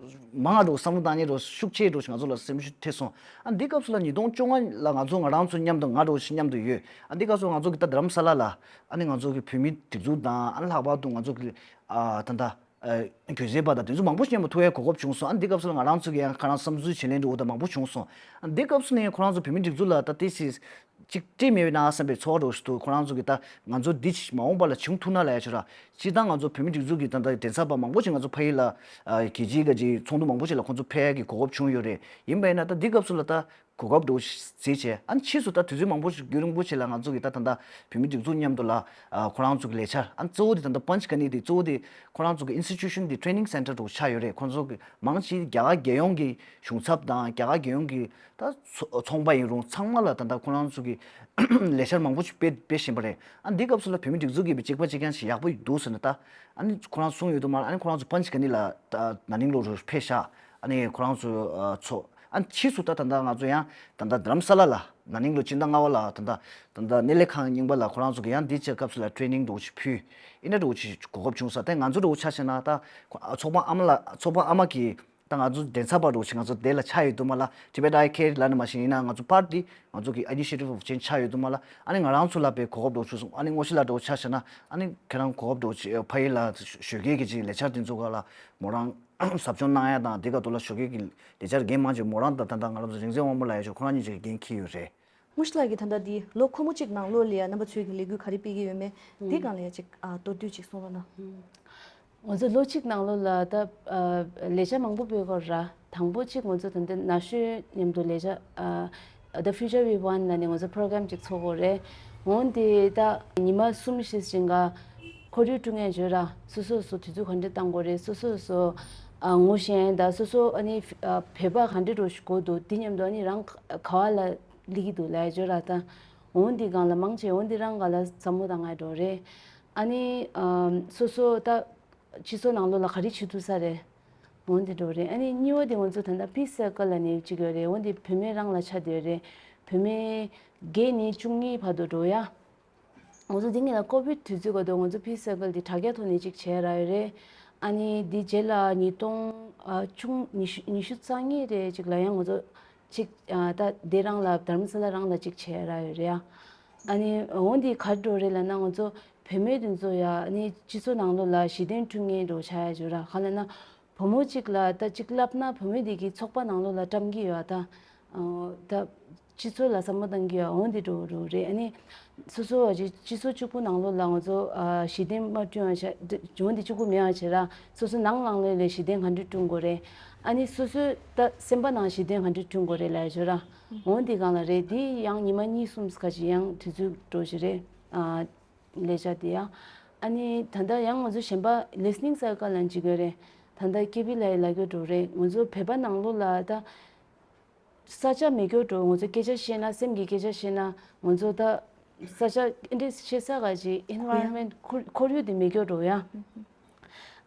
མང་བ་འདྲ་བོ་བསམ་བློ་བཏང་མཁན་འདྲ་བོ་ཤུགས་ཆེ་འདྲ་བོ་ཞིག་ང་ཚོ་ལ་སེམས་ཤུགས་ཐེབས་སོང་། ཨ་འདི་སྐབས་སུ་ལ་ཉིས་སྟོང་བཅོ་ལྔ་ལ་ང་ཚོ་ང་རང་ཚོ་མཉམ་དུ་ང་འདྲ་བོ་ཞིག་མཉམ་དུ་ཡོད། ཨ་འདི་སྐབས་སུ་ང་ཚོ་གི་ད་རྡ་རམ་ས་ལ་ལ་ཨ་ནི་ང་ཚོ་གི་བོད་མི་སྒྲིག་འཛུགས་དང་། ཨ་ནི་ལྷག་པར་དུ་ང་ཚོ་གི་ཨ་ད་ལྟ་ཨ་གྱོད་བྱེད་པ་དང་དེ་ཚོ་མང་པོ་ཞིག་མཉམ་དུ་ཐུག་ཡའི་གོ་སྐབས་བྱུང་སོང་། ཨ་འདི་སྐབས་སུ་ལ་ང་རང་ཚོ་གི་ཡང་ཁ་རང་བསམ་ཚུལ་བརྗེ་ལེན་འདྲ་བོ་དང་མང་པོ་བྱུང་སོང་། ཨ་འདི་སྐབས་སུ་ནས་ཁོ་རང་ཚོ་བོད་མི་སྒྲིག་འཛུགས་ལ་ད་ཏོག་ཙམ་ཅིག་སྤྲད་མེད་པའི་ན་བསམ་པའི་ཚོར་བ་འདྲ་བོ་ཞིག་འདུག་ཁོ་རང་ཚོ་གི་ད་ང་ཚོ་འདི་ཅིག་མ་འོངས་པ་ལ་བྱུང་ཐུབ་ན་ལབ་ཡ་ཅིག་ར། སྤྱིར་བཏང་ང་ཚོ་བོད་མི་སྒྲིག་འཛུགས་ཀྱི་ད་ལྟ་མགྲིན་ཚབ་པ་མང་པོ་ཞིག་ང་ཚོ་ཕ་ཡུལ་ལ་ཨ་རྒྱལ་སྤྱིའི་ག་ཅིག་ཚོགས་འདུ་མང་པོ་ཞིག་ལ་ཁོང་ཚོ་ཕེབས་ཡ་གི་གོ་སྐབས་བྱུང་ཡོད་རེད། ཡིན་པ་ཡིན་ན་ད་འདི་སྐབས་སུ་ལ་ད་གོ་སྐབས་འདྲ་བོ་ཞིག་བརྩིས་བྱས། ཨ་ནི་ཕྱིས་སུ་ད་དུས་ཚོད་མང་པོ་ཞིག་རྒྱུན་རིང་པོ་ཞིག་ལ་ང་ཚོ་གི་ད་ད་ལྟ་བོད་མི་སྒྲིག་འཛུགས་མཉམ་དུ་ལ་ཨ་ཁོ་རང་ཚོ་གི་ལས་འཆར། ཨ་གཙོ་བོ་དེ་ད་ལྟ་པན་ཆ་གྷ་ནི་དེ་གཙོ་བོ་དེ་ཁོ་རང་ཚོ་གི་ཨིན་སི་ཊི་ཊུ་ཤན་དེ་ཊེ་ནིང་སེན་ཊར་འདྲ་བོ་ཆགས་ཡོད་རེད། ཁོང་ཚོ་གི་མང་ཆེ་རྒྱ་གར་རྒྱལ་ཡོངས་ཀྱི་གཞུང་ཚབ་དང་། རྒྱ་གར་རྒྱལ་ཡོངས་ཀྱི་ད་ཚོ་ཚོང་པ་ཡིན་རུང་ཚང་མ་ལ་ད་ལྟ་ཁོ་རང་ཚོ་གི་ལས་འཆར་མང་པོ་ཞིག་སྤེལ་སྤེལ་བཞིན་པ་རེད། ཨ་འདི་སྐབས་སུ་ལ་བོད་མི་སྒྲིག་འཛུགས་ཀྱིས་གཅིག་པ་གཅིག་རྐྱང་ཞིག་ཡག་པོ་འདུག་ཟེར་ན། ད་ཨ་ནི་ཁོ་རང་གསུངས་ཡོད་དུ་མ་རེད། ཨ་ནི་ཁོ་རང་ཚོ་པན་ཆ་གྷ་ནི་ལ་ད་ན་ནིང་ལོ་རུ་ཕེབས་ཤག་ཨ་ནི་ཁོ་རང་ཚོ་ཨ་ཚོ་ཨ་ནི་ཕྱིས་སུ་ད་ད་ལྟ་ང་ཚོ་ཡང་ད་ལྟ་རྡ་རམ་ས་ལ་ལ་ན་ནིང་ལོ་སྤྱི་ཟླ་ལྔ་པ་ལ་ད་ལྟ་ད་ལྟ་གནས་ལས་ཁང་རྙིང་པ་ལ་ཁོ་རང་ཚོ་གི་ཡང་འདི་བྱེད་སྐབས་སུ་ལ་ཊེ་ནིང་འདྲ་བོ་ཞིག་ཕུལ། ཨི་འདྲ་འདྲ་བོ་ཞིག་གོ་སྐབས་བྱུང་ས། དེ་ང་ཚོ་འདྲ་བོ་ཆ་བཞག་ན་ད་ཚོགས་པ་ཨ་མ་ལ་ཚོགས་པ་ཨ་མ་གི་ད་ང་ཚོ་མགྲིན་ཚབ་པ་འདྲ་བོ་ཞིག་ང་ཚོ་དེ་ལ་ཆགས་ཡོད་དུ་མ་ལ། Tibet Eye Care ལ་ནི་མ་ཤེས་ཡིན་ན་ང་ཚོ་པར་ཊི་ང་ཚོ་གི་Initiative of Change ཆགས་ཡོད་དུ་མ་ལ། ཨ་ནི་ང་རང་ཚོ་ལ་དཔེ་གོ་སྐབས་འདྲ་བོ་བྱུང་སོང་། ཨ་ནི་དངོས་གཞི་ལ་འདྲ་བོ་ཆ་བཞག་ན་ཨ་ནི་ཁྱེད་རང་གོ་སྐབས་འདྲ་བོ་ཕ་ཡུལ་ལ་ཞོགས་ཀས་ཀྱི་ཅིག་ལས་འཆར་དེ་ཚོ་ག་ལ་མོ་རང་ཟབ་སྦྱོང་གནང་ཡ་དང་། དེ་ག་ཏུ་ལ་ཞོགས་ཀས་ཀྱི་ལས་འཆར་འགན་མང་ཆེ་མོ་རང་དང་ད་ལྟ་ང་རང་ཚོ་རིག་འཛིན་དབང་མོ་ལགས་ཡ་ཆོ་ཁོ་རང་གཉིས་ཀྱིས་འགན་འཁྱེར་ཡོད་རེད། དངོས་གཞི་ལགས་ཀྱིས་ད་ལྟ་འདི་ལོ་འཁོར་མོ་གཅིག་ནང་ལོགས་ལ་ཡ་རྣམ་པ་ཚོས་ཀྱི་ལས་འགུལ་ག་རེ་སྤེལ་གྱི་ཡོད་མེད་འདི་སྒང་ལ་ཡ་ཅིག་ཨ་མདོར་བསྡུས་ཅིག་གསུང་རོགས་གནང་། ང་ཚོ་ལོ་གཅིག་ནང་ལོགས་ལ་ད་ཨ་ལས་འཆར་མང་པོ་སྤེལ་དགོས་ར། དང་པོ་གཅིག་ང་ཚོ་ད་ལྟ་ན་གཞོན་མཉམ་དུ་ལས་འཆར་ཨ་The Future We Want ལབ་ནས་ང་ཚོ་པོ་རོ་གྷ་རམ་ཅིག་ཚོགས་དགོས་རེད། འོན་ཏེ་ད་ཉི་མ་གསུམ་བཞི་ཞིག་ག་ཁོར་ཡུག་དཀྲུག་མཁན་བརྗོད་ར། སོ་སོ་སོ་དུས་ཚོད་ག་འདྲ་བཏང་དགོས་རེད། སོ་སོ་སོ་ཨ་ངོ་ཤེས་ད་སོ་སོ་ཨ་ནི་ཨ་བོད་པ་ག་འདྲ་འདྲ་བོ་ཞིག་དགོས་འདུག་འདི་མཉམ་དུ་ཨ་ནི་རང་ག་བ་ལ་སླེབས་ཀྱི་འདུག་ལབ་བརྗོད་ར། ད་འོན་ཏེ་སྒང་ལ་མང་ཆེ་འོན་ཏེ་རང་ག་ལ་བསམ་བློ་བཏང་ང་འགྲོ་རེད། ཨ་ནི་ཨ་སོ་སོ་ད་སྤྱི་ཚོགས་ནང་ལོགས་ལ་ག་རེ་བྱེད་ཐུབ་ས་རེད། འོན་ཏེ་འགྲོ་རེད། ཨ་ནི་གཉིས་པ་དེ་ང་ཚོ་ད་ལྟ་Peace Circle ལབ་ནས་གཅིག་ཡོད་རེད། འོན་ཏེ་བུད་མེད་རང་ལ་ཆགས་བསྡད་ཡོད་རེད། བུད་མེད་བརྒྱད་ནས་བཅུ་གཉིས་བར་དུ་འགྲོ་ཡ། ང་ཚོ་འདི་ངེད་ལ་ཀོ་བིད་དུས་ཚོད་ག་དུས་ང་ཚོ་Peace Circle འདི་དྲ་རྒྱ་ཐོག་ནས་ཅིག་བྱས་ར་ཡོད་རེད། ཨ་ནི་འདི་རྗེས་ལ་ཉིས་སྟོང་ཨ་ཆུང་ཉི་ཤུ་ཉི་ཤུ་རྩ་གཉིས་རེད་ཅིག་ལ་ཡང་ང་ཚོ་ཅིག་ཨ་ད་འདི་རང་ལ་དྷར་མ་ས་ལ་རང་ལ་ཅིག་བྱས་ར་ཡོད་རེད་ཡ། ཨ་ནི་འོ་འདི་ག་རེ་འགྲོ་རེད་ལབ་ན་ང་ཚོ་བུད་མེད་དེ་ཚོ་ཡ་ཨ་ནི་སྤྱི་ཚོགས་ནང་ལོགས་ལ་གཞི་རྟེན་སྐྲུན་མཁན་འགྲོ་ཆགས་ཡ་བྱོས་ར་ག་ལབ་ན། བུ་མོ་གཅིག་ལ་ད་གཅིག་བསླབ་ན་བུ་མོ་དེ་གི་ཚོགས་པ་ནང་ལོགས་ལ་བཀྲམ་གི་ཡོད་ད། ཨ་ད་སྤྱི་ཚོགས་ལ་བསམ་བློ་བཏང་གི་ཡོད་འོང་དེ་འགྲོ་འགྲོ་རེད། ཨ་ནི་སོ་སོ་བ་ཅིག་སྤྱི་ཚོགས་གཅིག་པུ་ནང་ལོགས་ལ་ང་ཚོ་ཨ་གཞི་རྟེན་མ་བསྐྲུན་བ་བྱ་འོང་དེ་གཅིག་པུ་མེད་བ་བྱེད་ར་སོ་སོ་ནང་ནང་ལོགས་ལ་གཞི་རྟེན་ག་འདྲ་བསྐྲུན་དགོས་རེད། ཨ་ནི་སོ་སོའི་ད་སེམས་པ་ནང་གཞི་རྟེན་ག་འདྲ་བསྐྲུན་དགོས་རེད་ལབ་ཡ་བྱོས་ར་འོང་དེ་སྒང་ལ་རེད། དེ་ཡང་ཉི་མ་གཉིས་གསུམ་ཁ་ཅིག་ཡང་དུས་ཚོད་འགྲོ་བཞིན་རེད། ཨ། ལས་བྱ་དེ་ཡང་། ཨ་ནི་ད་ལྟ་ཡང་ང་ཚོ་གཞན་པ་Listening Circle ལ་འཇིགས་ཡོད་རེད། ད་ལྟ་ཀེ་བི་ལ་ཡི་ལ་རྒྱུ་འགྲོ་རེད། ང་ཚོ་བོད་པ་ནང་ལོགས་ལ་ད་ས་ཆ་མེད་རྒྱུ་འགྲོ། ང་ཚོ་སྐད་ཆ་བཤད་ན་སེམས་ཀྱི་སྐད་ཆ་བཤད་ན་ང་ཚོ་ད་ས་ཆ་ཨེ་འདྲས་བཤད་ས་ག་ཅིག་environment ཁོར་ཁོར་ཡུག་དེ་མེད་རྒྱུ་འགྲོ་ཡ།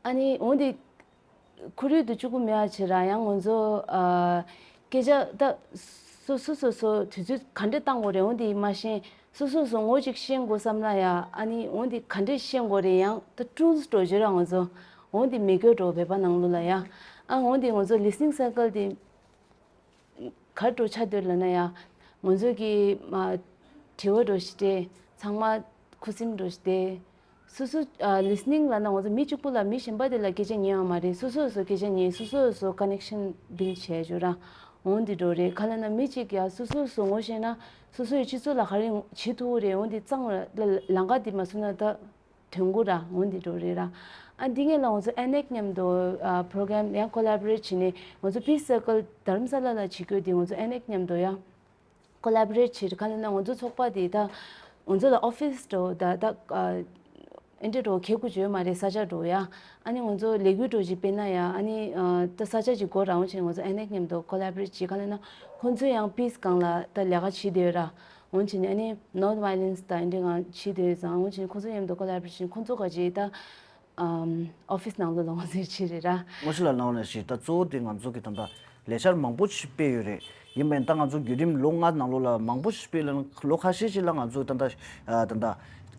ཨ་ནི་འོང་དེ། ཁོར་ཡུག་དེ་གཅིག་པུ་མེད་པ་བྱེད་ར་ཡང་ང་ཚོ་ཨ་སྐད་ཆ་ད་སོ་སོ་སོ་སོ་དུས་ཚོད་ག་འདྲ་བཏང་དགོས་རེད། འོང་དེ་མ་ཤེས་སོ་སོ་སོ་ངོ་ཅིག་ཤེས་དགོས་བསམ་ན་ཡ་ཨ་ནི་འོང་དེ་ག་འདྲ་ཤེས་དགོས་རེད། ཡང་ད་tools འགྲོ་བྱེད་ར་ང་ཚོ་འོང་དེ་མེད་རྒྱུ་འགྲོ་བོད་པ་ནང་ལོགས་ལ་ཡ། ཨ་འོང་དེ་ང་ཚོ་Listening Circle དེ་ག་འགྲོ་ཆགས་འདོད་ལབ་ན་ཡ། ང་ཚོ་གི་མ་དྲི་བ་འགྲོ་ཞིག་སྤྲད་ཚང་མ་ཁུ་སིམ་འགྲོ་ཞིག་སྟེ། སོ་སོ་ཨ་Listening ལབ་ན་ང་ཚོ་མི་གཅིག་པུ་ལ་མི་གཞན་པ་དེ་ལ་སྐད་ཆ་ཉན་ཡོད་མ་རེད། སོ་སོ་སོ་སྐད་ཆ་ཉན་སོ་སོ་སོ་connection build བྱས་བྱོས་ར་འོང་དེ་འགྲོ་རེད། ག་ལབ་ན་མི་གཅིག་ཡ་སོ་སོ་སོ་ངོ་ཤེས་ན་སོ་སོའི་སྤྱི་ཚོགས་ལ་ག་རེ་བྱེད་ཐུབ་རེད། འོང་དེ་གཙང་ལ་ལ་ལམ་ཁ་དེ་མ་བཟོས་ན་ད། དོན་གོ་ར་འོང་འདི་འགྲོ་རེད་ར། ཨ་འདི་ངེད་ལ་ང་ཚོ་ཨེ་ནེག་མཉམ་དུ་ཨ་program ཡང་collaborate བྱས་ནས་ང་ཚོ་Peace Circle དྷརམ་ས་ལ་ལ་བྱེད་དགོས་དེ་ང་ཚོ་ཨེ་ནེག་མཉམ་དུ་ཡང་collaborate བྱེད་ག་ལ་ན་ང་ཚོ་ཚོགས་པ་དེ་ད་ང་ཚོ་ལ་office འགྲོ་ད་ད་ཨ་ཨེ་འདྲ་འགྲོ་ཁེ་ཁུ་བྱོས་མ་རེད། ས་ཆ་འགྲོ་ཡ་ཨ་ནི་ང་ཚོ་ལས་འགུལ་འགྲོ་ཅིག་སྤེལ་ན་ཡ་ཨ་ནི་ཨ་ད་ས་ཆ་ཅིག་སྒོ་ར་འོང་བྱས་ང་ཚོ་ཨེ་ནེག་མཉམ་དུ་collaborate བྱེད་ག་ལ་ན་ཁོང་ཚོ་ཡང་Peace སྒང་ལ་ད་ལས་ཀ་བྱེད་དེ་ཡོད་ར། འོན་ཀྱང་ཨ་ནི་non violence དང་འདི་ང་བྱེད་དུས་ཙང་འོན་ཀྱང་ཁོང་ཚོ་མཉམ་དུ་collaboration ཁོང་ཚོ་ག་ཅིག་ད་office ནང་ལོགས་ལ་ང་ཚོས་བྱེད་རེད་ར། ངོ་ཤེས་ལ་ནང་ནས་ཞིག་ད་གཙོ་བོ་དེ་ང་ཚོ་གི་ད་ལྟ་ལས་འཆར་མང་པོ་ཞིག་སྤེལ་ཡོད་རེད། ཡིན་པས་ད་ང་ཚོ་བརྒྱུད་རིམ་ལོ་ལྔ་ནང་ལོགས་ལ་མང་པོ་ཞིག་སྤེལ་ལ་ལོ་ཁ་ཤས་ཤིག་ལ་ང་ཚོ་ད་ལྟ་ད་ལྟ་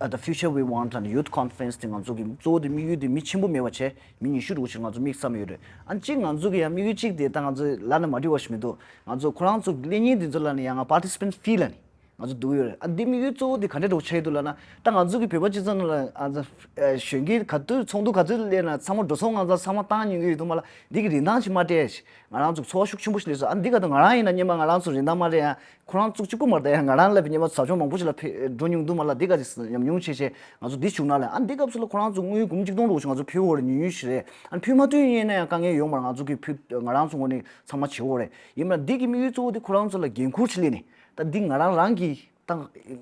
ཨ་ད་Future We Want ལ་ནི་youth conference དེ་ང་ཚོ་གི་གཙོ་བོ་དེ་དམིགས་ཡུལ་དེ་མི་ཆེན་པོ་མེད་པ་བྱས་མི་ཉི་ཤུ་རུ་ཞིག་ང་ཚོ་དམིགས་བསམ་ཡོད་རེད། ཨ་གཅིག་ང་ཚོ་གི་ཡང་དམིགས་ཡུལ་གཅིག་དེ་ད་ང་ཚོ་ལ་ནི་མ་འགྲིག་པ་ཞིག་མི་འདུག་ང་ཚོ་ཁོ་རང་ཚོ་གླེང་ཉིན་འདི་ཚོ་ལ་ནི་ཡང་ང་participant fee ལ་ནི་ང་ཚོ་འདུག་ཡོད་རེད། ཨ་འདི་དམིགས་ཡུལ་གཙོ་བོ་འདི་ག་འདྲ་འགྲོ་ཆགས་ཡོད་འདུག་ལབ་ན་ད་ང་ཚོ་གི་བོད་པ་སྤྱི་ཚོགས་ནང་ལ་ཨ་ཚ་ཨ་གཞོན་སྐྱེས་ག་དུས་ཚོགས་འདུ་ག་ཚོད་སླེབས་ན་ཚང་མ་འགྲོ་སོང་ང་ཚོ་ཚང་མ་བཏང་མྱོང་གི་ཡོད་འདུག་མ་ལ་འདི་གི་རིན་ཐང་ཞིག་མ་སྤྲད་ཡ་ཞིག་ང་རང་ཚོ་ཚོར་བ་ཤུགས་ཆེན་པོ་ཞིག་སླེབས་སོང་། ཨ་འདི་ག་དུས་ང་རང་ཡིན་ན་སྔོན་མ་ང་རང་ཚོ་རིན་ཐང་མ་སྤྲད་ཡ་ཁོ་རང་ཚོ་གཅིག་པུ་མ་རེད་ད་ཡ་ང་རང་ལ་སྔོན་མ་ཟབ་སྦྱོང་མང་པོ་ཞིག་ལ་ཕེ་འགྲོ་མྱོང་འདུག་མ་ལ་འདི་ག་ཅིག་ཉམས་མྱོང་བྱས་བྱས་ང་ཚོ་འདི་བྱུང་ན་ལ་ཨ་འདི་སྐབས་སུ་ལ་ཁོ་རང་ཚོ་དངུལ་འབུམ་གཅིག་སྟོང་འདྲ་བོ་ཞིག་ང་ཚོ་ཕུལ་བ་རེད། ཉུང་ཉུང་ཞིག་རེད། ཨ་ཕུལ་མ་ཐུབ་ཡིན་ན་ཡང་དཀའ་ངལ་ཡོད་མ་རེད། ང་ཚོ་གི་ཕུལ་ང་རང་ཚོ་ངོས་ནས་ཚང་མ་བྱེད་འོ་རེད། ཡིན་ན་འདི་གི་དམིགས་ཡུལ་གཙོ་བོ་དེ་ཁོ་རང་ཚོ་ལ་འགན་ཁུར་ཅིག་སླེབས་ནས་ད་འདི་ང་རང་རང་གི་ད་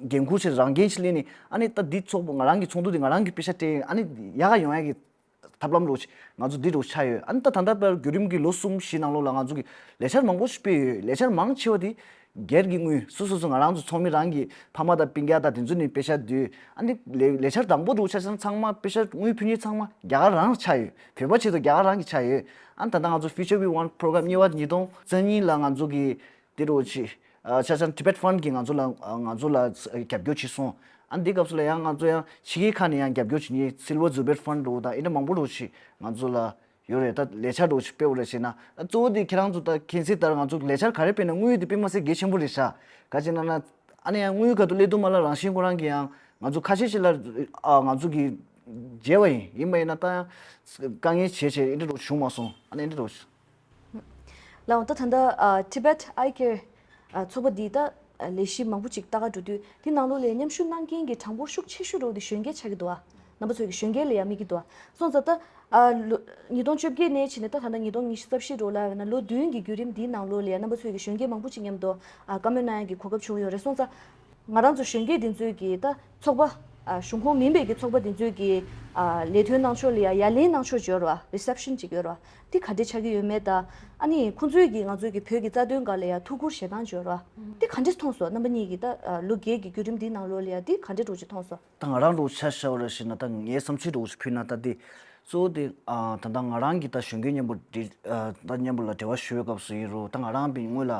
འགན་ཁུར་ཆེ་རང་འགན་ཅིག་སླེབས་ནས་ཨ་ནི་ད་འདི་ཚོགས་པ་ང་རང་གི་ཚོགས་འདུ་འདི་ང་རང་གི་པེ་ཤ་སྤྲད་ཨ་ནི་ཡག་ག་ཡོང་ཡ་གི་ཐབས་ལམ་རོགས་ང་ཚོ་འདི་རོགས་ཆགས་ཡོད། ཨ་ནི་ད་ད་ལྟ་བར་བརྒྱུད་རིམ་གྱི་ལོ་གསུམ་བཞི་ནང་ལོགས་ལ་ང་ཚོ་གི་ལས་འཆར་མང་པོ་ཞིག་སྤེལ་ཡོད། ལས་འཆར་མང་ཆེ་བ་དེ་སྒེར་གྱི་དངུལ་སོ་སོ་སོ་ང་རང་ཚོ་ཚོགས་མི་རང་གི་ཕ་མ་དང་སྤུན་ཀྱག་དང་དེ་ཚོ་ནས་པེ་ཤ་བསྡུས་ཨ་ནི་ལས་ལས་འཆར་དང་པོ་རོགས་ཆ་ཚང་ཚང་མ་པེ་ཤ་དངུལ་ཕུལ་མཁན་ཚང་མ་རྒྱ་གར་རང་ཆགས་ཡོད། བོད་པ་ཆེད་དུ་རྒྱ་གར་རང་གི་ཆགས་ཡོད། ཨ་ནི་ད་ལྟ་ང་ཚོ་Future We Want program གཉིས་པ་ཉིས་སྟོང་རྩ་གཉིས་ལ་ང་ཚོ་གི་དེ་རོགས་ཆེ། ཆ་ཚང་Tibet Fund གིས་ང་ཚོ་ལ་ང་ཚོ་ལ་རྒྱབ་སྐྱོར་བྱས་སོང་། ཨ་འདི་སྐབས་སུ་ལ་ཡང་ང་ཚོ་ཡང་ཕྱི་རྒྱལ་ཁག་ནས་ཡང་རྒྱབ་སྐྱོར་བྱེད་མཁན་Silver Zubair Fund རོགས་དང་ཨེ་འདྲ་མང་པོ་རོགས་ཆེ་ང་ཚོ་ལ་ཡོད་རེད། ད་ལས་འཆར་རོགས་ཆེ་སྤེལ་བ་རེད་ཟེར་ན་ཨ་གཙོ་བོ་དེ་ཁྱེད་རང་ཚོ་ད་མཁྱེན་གསལ་ལྟར་ང་ཚོ་ལས་འཆར་ག་རེ་སྤེལ་ན་དངུལ་དེ་དཔེ་མ་སྲིད་གལ་ཆེན་པོ་རེད་ཤག་ག་ཅི་ན་ན་ཨ་ནི་ཡང་དངུལ་ག་དུས་སླེབས་འདུག་མ་ལ་རང་བཞིན་ཁོ་རང་གིས་ཡང་ང་ཚོ་ཁ་ཤས་ཤིག་ལ་ཨ་ང་ཚོ་གི་མཇལ་བ་ཡིན་ཡིན་པ་ཡིན་ན་ད་དཀའ་ངལ་བྱས་བྱས་ཨེ་འདྲ་རོགས་བྱུང་མ་སོང་ཨ་ནི་ཨེ་འདྲ་རོགས། ལགས་འོང་ད་ད་ལྟ་ཨ་Tibet Eye Care ཨ་ཚོགས་པ་འདིས་ད་ཨ་ལས་གཞི་མང་པོ་ཅིག་ལྟ་ག་འགྲོ་དུས་དེ་ནང་ལོགས་ལ་མཉམ་ཞུགས་གནང་མཁན་གྱི་གྲངས་འབོར་ཤུགས་ཆེ་ཤོས་འགྲོ་དེ་གཞོན་སྐྱེས་ཆགས་ཀྱི་འདུག་ཨ། རྣམ་པ་ཚོས་ཀྱི་གཞོན་སྐྱེས་ལ་ཡ་དམིགས་ཀྱི་འདུག་ཨ། སོང་ཙང་ད་ཨ་ལོ་ཉིས་སྟོང་བཅོ་བརྒྱད་ནས་བྱས་ནས་ད་ད་ལྟ་ཉིས་སྟོང་ཉི་ཤུ་རྩ་བཞི་འགྲོ་ལ་ཡོད་ན་ལོ་བདུན་གྱི་བརྒྱུད་རིམ་འདིའི་ནང་ལོགས་ལ་ཡ་རྣམ་པ་ཚོས་ཀྱི་གཞོན་སྐྱེས་མང་པོ་ཅིག་མཉམ་དུ་ཨ་བཀའ་མོལ་གནང་ཡ་གི་གོ་སྐབས་བྱུང་ཡོད་རེད། སོང་ཙང་། ང་རང་ཚོ་གཞོན་སྐྱེས་འདི་ཚོས་ཀྱི་ད་ཚོགས་པ་ཨ་གཞུང་ཁོངས་མིན་པའི་གི་ཚོགས་པ་འདི་ཚོས་ཀྱི་ཨ་ལས་དོན་གནང་ཕྱོགས་ལ་ཡ་ཡ་ལན་གནང་ཕྱོགས་ཅིག་ཡོད་རེད་བ། Reception ཅིག་ཡོད་རེད་བ། འདི་ག་འདྲས་ཆགས་ཀྱི་ཡོད་མེད་ད། ཨ་ནི་ཁོང་ཚོས་ཀྱི་ང་ཚོའི་གི་བོད་ཀྱི་རྩ་དོན་སྒང་ལ་ཡ་ཐུགས་ཁུར་བཞེས་སྟངས་ཅིག་ཡོད་རེད་བ། འདི་ག་འདྲས་མཐོང་སོང་། རྣམ་པ་གཉིས་ཀྱིས་ད་ཨ་ལོ་བརྒྱད་ཀྱི་བརྒྱུད་རིམ་འདིའི་ནང་ལོགས་ལ་ཡ་འདི་ག་འདྲས་འགྲོ་ཅིག་མཐོང་སོང་། ད་ང་རང་ལོ་ཆ་བཞག་པ་རེད་ཟེར་ན་ད་ངའི་བསམ་ཚུལ་འདྲ་བོ་ཞིག་ཕུལ་ན་ད་འདི་གཙོ་བོ་དེ་ཨ་ད་ལྟ་ང་རང་གི་ད་གཞོན་སྐྱེས་མཉམ་པོ་འདི་ཨ་ད་མཉམ་པོ་ལ་འབྲེལ་བ་ཞུ་བའི་སྐབས་སུ་ཡིན་རུང་ད་ང་རང་པའི་སྔོན་ལ་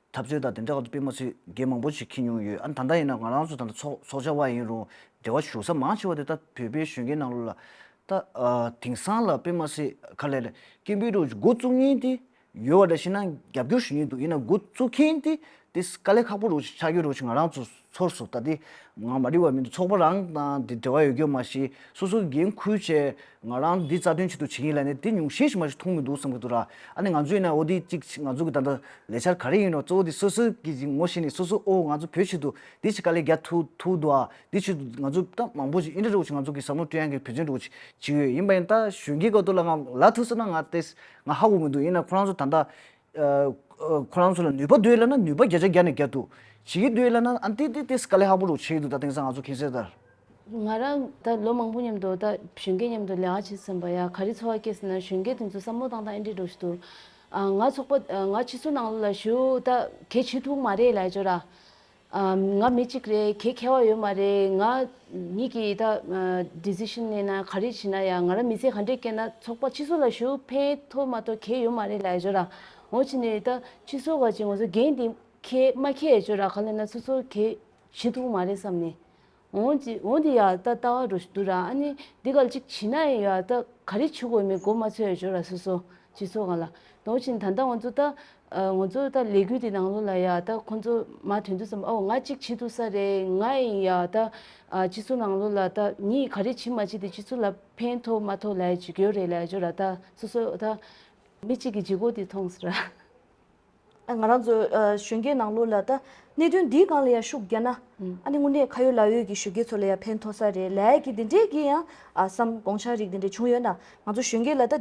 འཐབ་རྩོད་དང་དེ་འདྲ་ག་ཚོད་དཔེ་མ་སྲིད་གལ་མང་པོ་ཞིག་འཁྱེར་མྱོང་ཡོད། ཨ་ད་ལྟ་ཡིན་ན་ང་རང་ཚོ་ད་ལྟ་ཚོགས་ཚོགས་བཅར་བ་ཡིན་རུང་ འབྲེལ་བ་ཞུ་ས་མང་ཆེ་བ་དེ་ད་བོད་པའི་གཞོན་སྐྱེས་ནང་ལོགས་ལ་ད་ཨ་དེང་སང་ལ་དཔེ་མ་སྲིད་ག་ལེར་སྐད་འབོད་འདྲ་བོ་ཅིག་འགོ་བཙུགས་མཁན་དེ་ཡོད་པ་འདྲ་ཞིག་ན་རྒྱབ་སྐྱོར་ཞུ་མཁན་འདུག་ཡིན་ན་འགོ་བཙུགས་མཁན་དེ་དེ་དཀའ་ལས་ཁག་པོ་འདྲ་བོ་ཅིག་ཆགས་ཀྱི་འདྲ་བོ་ཅིག་ང་རང་ཚོ་ཚོར་སོང་། ད་དེ་ང་མ་འགྲིག་པ་མི་འདུག་ཚོགས་པ་རང་དང་དེ་འབྲེལ་བ་ཡོད་རྒྱུ་མ་ཤེས། སོ་སོ་འགན་ཁུར་བྱས་ང་རང་འདི་རྩ་དོན་ཆེད་དུ་བྱེད་ཀྱི་ཡིན་ལབ་ནས་དེ་ཉུང་ཤས་ཤིག་མ་ཞིག་མཐོང་མི་འདུག་བསམ་གྱི་འདུག་ར། ཨ་ནི་ང་ཚོ་ཡིན་ན་འོ་དེ་གཅིག་ང་ཚོ་གི་ད་ལྟ་ལས་འཆར་ག་རེ་ཡིན་ནོ་གཙོ་བོ་དེ་སོ་སོ་གི་ངོ་ཤེས་ནས་སོ་སོ་ཨོ་ང་ཚོ་བོད་ཆེད་དུ་འདི་ཞིག་དཀའ་ལས་རྒྱག་ཐུབ་ཐུབ་འདུག་ཨ། འདི་ཆུ་ང་ཚོ་ད་མང་པོ་ཞིག་ཨིན་ཏྲ་འདྲ་བོ་ཞིག་ང་ཚོ་གི་བསམ་བློ་སྤྲོད་ཡག་གི་བེད་སྤྱོད་འདྲ་བོ་ཞིག་བྱེད་ཀྱི་ཡོད། ཡིན་པ་ཡིན་ད་གཞོན་སྐྱེས་སྐབས་དུ་ལ་ང་ལབ་ཐུབ་སོང་ན་ང་ཏེ་ང་ཧ་གོ་མི་འདུག་ཡིན་ན་ཁོ་རང་ཚོ་ད་ལྟ་ཨ་ཁོ་རང་ཚོ་ལ་ནུས་པ་འདུག་ལབ་ན་ནུས་པ་བརྒྱ་ཆ་བརྒྱ་ནས་བརྒྱ་འདུག་བྱེད་ཀྱི་འདུག་ལབ་ན་ཨ་ཏེ་ཏེ་ཏེ་དཀའ་ལས་ཁག་པོ་འདྲ་བོ་བྱེད་ཀྱི་འདུག་ད་དེང་སང་ང་ཚོ་མཁྱེན་གསལ་ལྟར། ང་རང་ད་ལོ་མང་པོ་མཉམ་དུ་ད་གཞོན་སྐྱེས་མཉམ་དུ་ལས་ཀ་བྱེད་བསམ་པ་ཡ་ག་རེ་ཚོར་བ་སྐྱེས་ཟེར་ན་གཞོན་སྐྱེས་དེ་ཚོ་བསམ་བློ་བཏང་སྟངས་ཨེ་འདྲ་འདྲ་བོ་ཞིག་འདུག་ཨ་ང་ཚོགས་པ་ཨ་ང་སྤྱི་ཚོགས་ནང་ལོགས་ལ་ཞུ་ད་གལ་བྱེད་ཐུབ་མ་རེད་ལབ་ཅོ་ར། ཨ་ང་མི་གཅིག་རེད། གལ་ཁེ་བ་ཡོད་མ་རེད། ང་མི་གི་ད་ཨ་ཌི་སི་ཤན་ལེན་ན་ག་རེ་བྱེད་ན་ཡ་ང་རང་མི་ཚེ་ག་འདྲས་སྐྱེལ་ན་ཚོགས་པ་སྤྱི་ཚོགས་ལ་ཞུ་ཕན་ཐོགས་མ་ཐོགས་གལ་ཡོད་མ་རེད་ལབ་ཅོ་ར། འོ་ཅི་ནས་ད་སྤྱི་ཚོགས་ག་ཅིག་ང་ཚོ་འགན་དེ་ཁེ་མ་ཁེ་ཅོ་ར་ག་ལ་ན་སོ་སོ་གལ་བྱེད་ཐུབ་མ་རེད་བསམ་ནས། འོང་ཅི་འོང་དེ་ཡ་ད་ལྟ་བ་འགྲོ་ཞིག་འདུག་ར། ཨ་ནི་འདི་ག་ལ་ཅིག་བྱེད་ན་ཡ་ད་ག་རེ་བྱེད་དགོས་མེད་མགོ་མ་ཚོས་ཡ་འཇོག་ར་སོ་སོ་སྤྱི་ཚོགས་ག་ལ། དོ་ཕྱིན་ད་ལྟ་ང་ཚོ་ད་ཨ་ང་ཚོ་ད་ལས་འགུལ་དེ་ནང་ལོགས་ལ་ཡ་ད་ཁོང་ཚོ་མ་དོན་དུ་བསམ་ཨོ་ང་ཅིག་བྱེད་ཐུབ་ས་རེད། ང་ཡིན་ཡ་ད་ཨ་སྤྱི་ཚོགས་ནང་ལོགས་ལ་ད་ངས་ག་རེ་བྱེད་མ་བྱེད་དེ་སྤྱི་ཚོགས་ལ་ཕན་ཐོགས་མ་ཐོགས་ལ་ཡ་ཅིག་ཡོད་རེད་ལ་ཡ་འཇོག་ར། ད་སོ་སོ་ད་མི་གཅིག་གི་བྱེད་སྒོ་དེ་མཐོང་ཟེར་ར། ང་རང་ཚོ་ཨ་གཞོན་སྐྱེས་ནང་ལོགས་ལ་ད་གནད་དོན་འདིའི་སྒང་ལ་ཡང་ཤུགས་རྒྱག་ན། ཨ་ནི་དངོས་གནས་ཁ་ཡོད་ལག་ཡོད་ཀྱི་གཞོན་སྐྱེས་ཚོ་ལ་ཡང་ཕན་ཐོགས་ས་རེད་ལབ་ཀྱི་འདི་འདྲས་ཀྱི་ཡང་ཨ་བསམ་དགོངས་འཆར་རིགས་འདི་འདྲས་བྱུང་ཡོད་ན་ང་ཚོ་གཞོན་སྐྱེས་ལ་ད་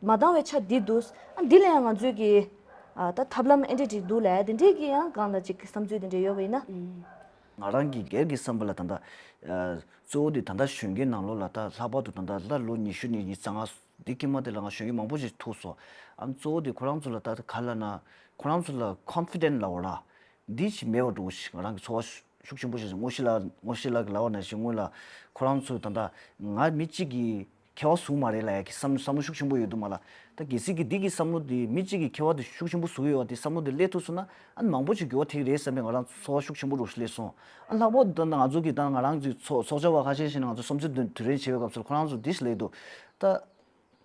མ་འདང་བའི་ཆ་འདི་འདུག་ཨ་འདི་ལ་ཡང་ང་ཚོས་ཀྱི་ཨ་ད་ཐབས་ལམ་ཨེ་འདྲས་ཅིག་འདུག་ལབ་འདི་འདྲས་ཀྱི་ཡང་སྒང་ལ་ཅིག་བསམ་ཚུལ་འདི་འདྲས་ཡོད་པ་ཡིན་ན། ང་རང་གི་སྒེར་གྱི་བསམ་པ་ལ་ད་ལྟ་ཨ་གཙོ་བོ་དེ་ད་ལྟ་གཞོན་སྐྱེས་ནང་ལོགས་ལ་ད་ལྷག་པར་དུ་ད་ལྟ་ལོ་ཉི་ཤུ་ཉི་ཉི་ཤུ་རྩ་ལྔ་འདི་ཀྱི་མ་དེ་ལ་ང་གཞོན་སྐྱེས་མང་པོ་ཞིག་ཐུག་སོང་། ཨ་གཙོ་བོ་དེ་ཁོ་རང་ཚོ་ལ་ད་ག་ལ་ན་ཁོ་རང་ཚོ་ལ་ཀོན་ཕི་ཌེན་ཊི་ལབ་དགོས་ར། འདི་ཞིག་མེད་པ་འགྲོ་ཞིག་ང་རང་གི་ཚོར་བ་ཤུགས་ཆེན་པོ་ཞིག་དངོས་གཞི་ལ་དངོས་གཞི་ལ་གི་ལབ་པ་ནང་བཞིན་སྔོན་ལ་ཁོ་རང་ཚོ་ད་ལྟ་ང་མི་གཅིག་གི་ཁེ་བ་བཟུང་མ་རེད་ལབ་ཡ་གི་བསམ་བསམ་བློ་ཤུགས་ཆེན་པོ་ཡོད་འདུག་མ་ལ། ད་གལ་སྲིད་ཀྱི་འདི་གི་བསམ་བློ་དེ་མི་གཅིག་གི་ཁེ་བ་དེ་ཤུགས་ཆེན་པོ་བཟུང་གི་ཡོད་པ་དེ་བསམ་བློ་དེ་སླེབས་ཐུབ་སོང་ན་ཨ་ནི་མང་པོ་ཞིག་འགྱུར་བ་ཐེབས་ཀྱི་རེད་བསམ་པའི་ང་རང་ཚོར་བ་ཤུགས་ཆེན་པོ་རུ་སླེབས་སོང་། ཨ་ལྷག་པར་དུ་ད་ང་ཚོ་གི་ད་ང་རང་ཚོའི་ཚོགས་ཚོགས་བཅར་བ་ཁ་ཤས་ཤིག་ནང་ང་ཚོ་བསམ་ཚུལ་དུ་དུས་རེ་བྱེད་པའི་སྐབས་སུ་ཁོ་རང་ཚོ་འདི་ཞིག་ལབ་འདུག་ད་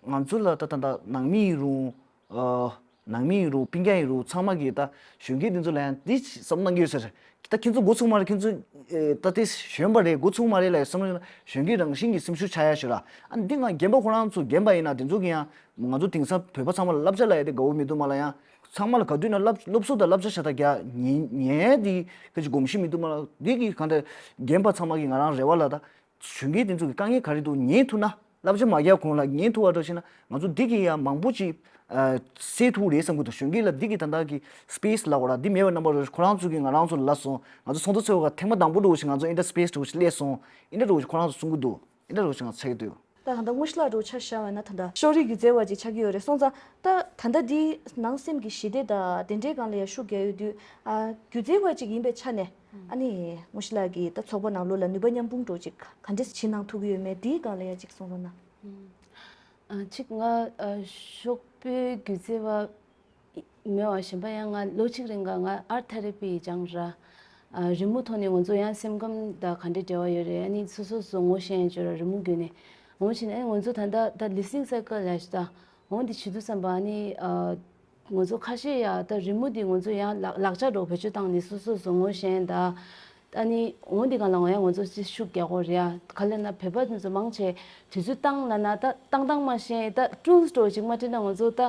ང་ཚོ་ལ་ད་ད་ད་ནང་མི་ཡིན་རུང་ཨ་ནང་མི་ཡིན་རུང་སྤུན་ཀྱག་ཡིན་རུང་ཚང་མ་གིས་ད་གཞོན་སྐྱེས་འདི་ཚོ་ལ་ཡང་འདི་བསམ་གནང་གི་ཡོད་ཟེར། ད་ཁྱེད་ཚོ་འགོ་ཚུགས་མ་རེད། ཁྱེད་ཚོ་ཨེ་ད་དེ་གཞོན་པ་རེད། འགོ་ཚུགས་མ་རེད་ལབ་ཡ་བསམ་བློ་ཡོད་ན་གཞོན་སྐྱེས་རང་བཞིན་གྱིས་སེམས་ཤུགས་ཆག་ཡ་ཞིག་ར། ཨ་འདི་ང་རྒན་པ་ཁོ་རང་ཚོ་རྒན་པ་ཡིན་ན་དེ་ཚོ་གི་ཡང་ང་ཚོ་དེང་སང་བོད་པ་ཚང་མ་ལ་བསླབ་བྱ་ལབ་ཡ་དེ་དགའ་བོ་མི་འདུག་མ་ལ། ཡང་ཚང་མ་ལ་ག་དུས་ན་བསླབ་སློབ་གསོ་དང་བསླབ་བྱ་ཤ་སྟག་རྒྱག་ཉན་ཉན་དེ་ཁ་ཅིག་གོམས་གཤིས་མི་འདུག་མ་ལ། འདི་གི་གང་ལྟར་རྒན་པ་ཚང་མ་གི་ང་རང་རེ་བ་ལ་ད་གཞོན་སྐྱེས་དེ་ཚོ་གི་དཀའ་ངལ་ག་རེ་འདུག་ཉན་ཐུབ་ན། བསླབ་བྱ་མ་རྒྱག་གོང་ལ་ཉན་ཐུབ་པ་འདྲ་ཞིག་ན་ང་ཚོ་འདི་གི་ཡང་མང་པོ་ཅིག་ཨ་སེལ་ཐུབ་རེད་བསམ་གི་འདུག་གཞོན་སྐྱེས་ལ་འདི་གི་ད་ལྟ་གི་སི་པེ་སི་ལབ་དགོས་ར། འདི་མེད་པ་རྣམ་པ་རེད། ཁོ་རང་ཚོ་གིས་ང་རང་ཚོ་ལ་ལབ་སོང་། ང་ཚོ་ཚོགས་འདུ་ཚོགས་པ་ཐེངས་མ་དང་པོ་འདྲ་བོ་ཞིག་ང་ཚོ་ཨིན་ཊར་སི་པེ་སི་འདྲ་བོ་ཞིག་སླེབས་སོང་། ཨིན་ཊར་འདྲ་བོ་ཞིག་ཁོ་རང་ཚོ་གསུང་གི་འདུག་ཨིན་ཊར་འདྲ་བོ་ཞིག་ང་ཚོ་ཚར་གི་འདུག་ད་ད་ལྟ་དངོས་གཞི་ལ་འདྲ་བོ་ཆ་བཞག་པ་ན་ད་ལྟ་ཤོག་རིག་སྒྱུ་རྩལ་བ་ཅིག་ཆགས་ཀྱི་ཡོད་རེད་སོང་ཙང་ད་ད་ལྟ་འདི་ནང་སེམས་ཀྱི་ཞི་བདེ་དང་དེ་འདྲའི་སྒང་ལ་ཡང་ཤུགས་རྒྱག་ཡོད་དུས་ཨ་སྒྱུ་རྩལ་བ་ཅིག་ཡིན་པའི་ཆ་ནས། ཨ་ནི་དངོས་གཞི་ལགས་ཀྱིས་ད་ཚོགས་པ་ནང་ལོགས་ལ་ནུས་པ་མཉམ་སྤུངས་འདྲ་བོ་ཅིག་ག་འདྲས་བྱེད་གནང་ཐུབ་ཀྱི་ཡོད་མེད་འདིའི་སྒང་ལ་ཡང་ཅིག་གསུང་རོགས་གནང་། ཨ་གཅིག་ང་ཨ་ཤོག་བུའི་སྒྱུ་རྩལ་བ་མེད་པ་གཞན་པ་ཡང་ང་ལོ་གཅིག་རིང་ག་ང་ཨར་ཐེ་ར་པི་སྦྱངས་ར། ཨ་རི་མོ་ཐོག་ནས་ང་ཚོ་ཡང་སེམས་ཁམས་དང་ག་འདྲས་འབྲེལ་བ་ཡོད་རེད། ཨ་ནི་སོ་སོ་སོ་ངོ་ཤེས་ཡོད་ར་རི་མོ་བརྒྱུད་ནས་འོང་ཕྱིན་ཨ་ནི་ང་ཚོ་ད་ལྟ་ད་ལི་སིང་སར་ཀལ་ལ་ཞུ་ད་འོང་འདི་བྱེད་དུས་ཙམ་པ་ཨ་ནི་ཨ། ང་ཚོ་ཁ་ཤས་ཡ་ད་རི་མོ་འདི་ང་ཚོ་ཡང་ལག་ལག་ཆ་འདྲ་བོ་བེད་སྤྱོད་བཏང་ནས་སོ་སོ་སོ་ངོ་ཤེས་ད། ཨ་ནི་འོ་འདི་གང་ལ་ང་ཡང་ང་ཚོ་ཅི་ཤུགས་རྒྱག་དགོས་རེད་ཡ། ག་ལ་ན་བོད་པ་འདི་ཚོ་མང་ཆེ་དུས་ཚོད་བཏང་ལ་ན་ད་བཏང་བཏང་མ་ཤེས་ད་ཊུལ་སི་འདྲ་བོ་ཅིག་མ་སྤྲད་ན་ང་ཚོ་ད་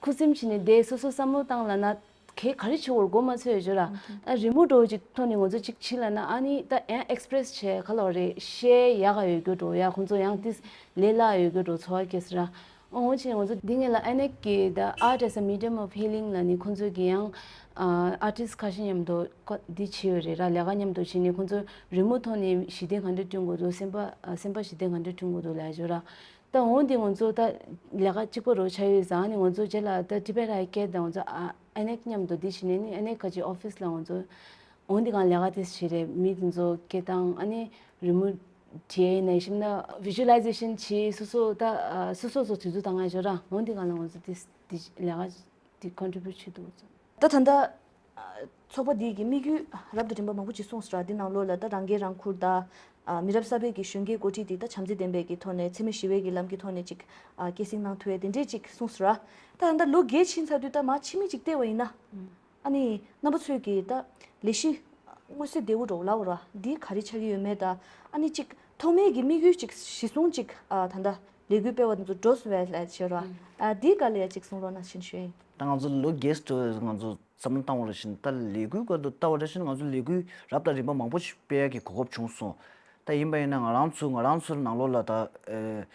ཁུ་སིམ་བྱས་ནས་བསྡད་སོ་སོ་བསམ་བློ་བཏང་ལ་ན་གས་ག་རེ་བྱེད་དགོས་མགོ་མ་ཚོས་བརྗོད་ར། ཨ་རི་མོ་འདྲ་བོ་ཅིག་ཐོག་ནས་ང་ཚོ་ཅིག་བྱས་ལ་ན་ཨ་ནི་ད་ཡང་ཨེག་སི་པི་རེ་སི་བྱས་ག་ལ་བ་རེད་བཤད་ཡག་ག་ཡོད་རྒྱུ་འདྲ་བོ་ཡ། ཁོང་ཚོ་ཡང་ཏིས་ལས་སླ་ཡོད་རྒྱུ་འདྲ་བོ་ཚོར་བ་སྐྱེས་སི་ར། འོང་ཕྱིན་ང་ཚོ་འདི་ངེད་ལ་ཨ་ནེག་གི་The Art as a Medium of Healing ལ་ནི་ཁོང་ཚོ་གི་ཡང་ཨ་ཨར་ཊིསི་ཁ་ཤས་མཉམ་དུ་ཁོ་འདི་བྱས་ཡོད་རེད་ར། ལས་ཀ་མཉམ་དུ་བྱས་ནས་ཁོང་ཚོ་རི་མོ་ཐོག་ནས་ཞི་བདེ་ག་འདྲ་བསྐྲུན་དགོས་འདུག་སེམས་པ་ཨ་སེམས་པ་ཞི་བདེ་ག་འདྲ་བསྐྲུན་དགོས་འདུག་ལབ་ཡོད་ར། ད་འོང་འདི་ང་ཚོ་ད་ལས་ཀ་གཅིག་པ་རུ་ཆགས་ཡོད་ཙང་ནི་ང་ཚོ་རྗེས་ལ་ད་ཊི་བེཊ་ཨའི་ཀེཊ་དང་ང་ཚོ་ཨ་ཨ་ནེག་མཉམ་དུ་འདི་བྱས་ནས་ནི་ཨ་ནེག་ཁ་ཅིག་ཨོ་ཕི་སི་ལ་ང་ཚོ། འོ་འདི་གང་ལས་ཀ་དེ་བྱེད་རེད། མི་དེ་ཚོ་སྐད་བཏང་ཨ་ནི་རི་མོ་བྲིས་ནས་ཤིམ་ན་བི་ཇུ་ལའི་ཟེ་ཤན་བྱེད་སོ་སོ་ད་ཨ་སོ་སོ་སོ་དུས་ཚོད་བཏང་ཡ་ཞོ་ར། འོ་འདི་གང་ལ་ང་ཚོ་དེ་དེ་ལས་ཀ་དེ་ཀོན་ཊི་བིའུ་ཊི་བྱེད་འདུག་ཚོ། ད་ད་ལྟ་ཚོགས་པ་འདི་གི་དམིགས་ཡུལ་རབ་དང་རིམ་པ་མང་པོ་ཅིག་གསུངས་སོང་ར། འདི་ནང་ལོགས་ལ་ད་རང་འགན་རང་འཁུར་ད་ ཨ་མི་རབས་གསར་པའི་གི་གཞོན་སྐྱེས་འགོ་ཁྲིད་དེ་ད་བྱམས་བརྩེ་ལྡན་པའི་གི་ཐོག་ནས་འཚེ་མེད་ཞི་བའི་གི་ལམ་གྱི་ཐོག་ནས་ཅིག་ཨ་སྐྱེད་སྲིང་གནང་ཐུབ་ཡས་དེ་འདྲས་ཅིག་གསུངས་སོང་ར། ད་ད་ལྟ་ལོ་བརྒྱད་ཕྱིན་ཚར་དུས་ད་མར་ཕྱི་མིག་ཅིག་བལྟས་པ་ཡིན་ན། ཨ་ནི་རྣམ་པ་ཚོས་ཀྱིས་ད་ལས་གཞི་མངོན་གསལ་དོད་པོ་འདྲ་བོ་ལབ་དགོས་ར། འདི་ག་རེ་ཆགས་ཀྱི་ཡོད་མེད་དང་། ཨ་ནི་ཅིག་ཐོག་མའི་གི་དམིགས་ཡུལ་ཅིག་གཞི་བཟུང་ཅིག་ཨ་ད་ལྟ་ལས་འགུལ་སྤེལ་བ་དེ་ཚོ་འགྲོ་སོང་བས་ལབ་བྱས་ར། ཨ་འདི་ག་ལ་ཡ་ཅིག་གསུང་རོགས་གནང་ཞེས་ཞུ་ཡིན། ད་ང་ཚོ་ལོ་བརྒྱད་འགྲོ་བའི་ང་ཚོ་བསམ་བློ་བཏང་བ་རེ་བཞིན། ད་ལས་འགུལ་སྐོར་དུ་བལྟ་བ་རེ་བཞིན། ང་ཚོ་ལས་འགུལ་རབ་དང་རིམ་པ་མང་པོ་ཞིག་སྤེལ་ཡག་གི་གོ་སྐབས་བྱུང་སོང་། ད་ཡིན་པ་ཡིན་ན་ང་རང་ཚོ་ང་རང་ཚོ་ནང་ལོགས་ལ་ད་ཨེ།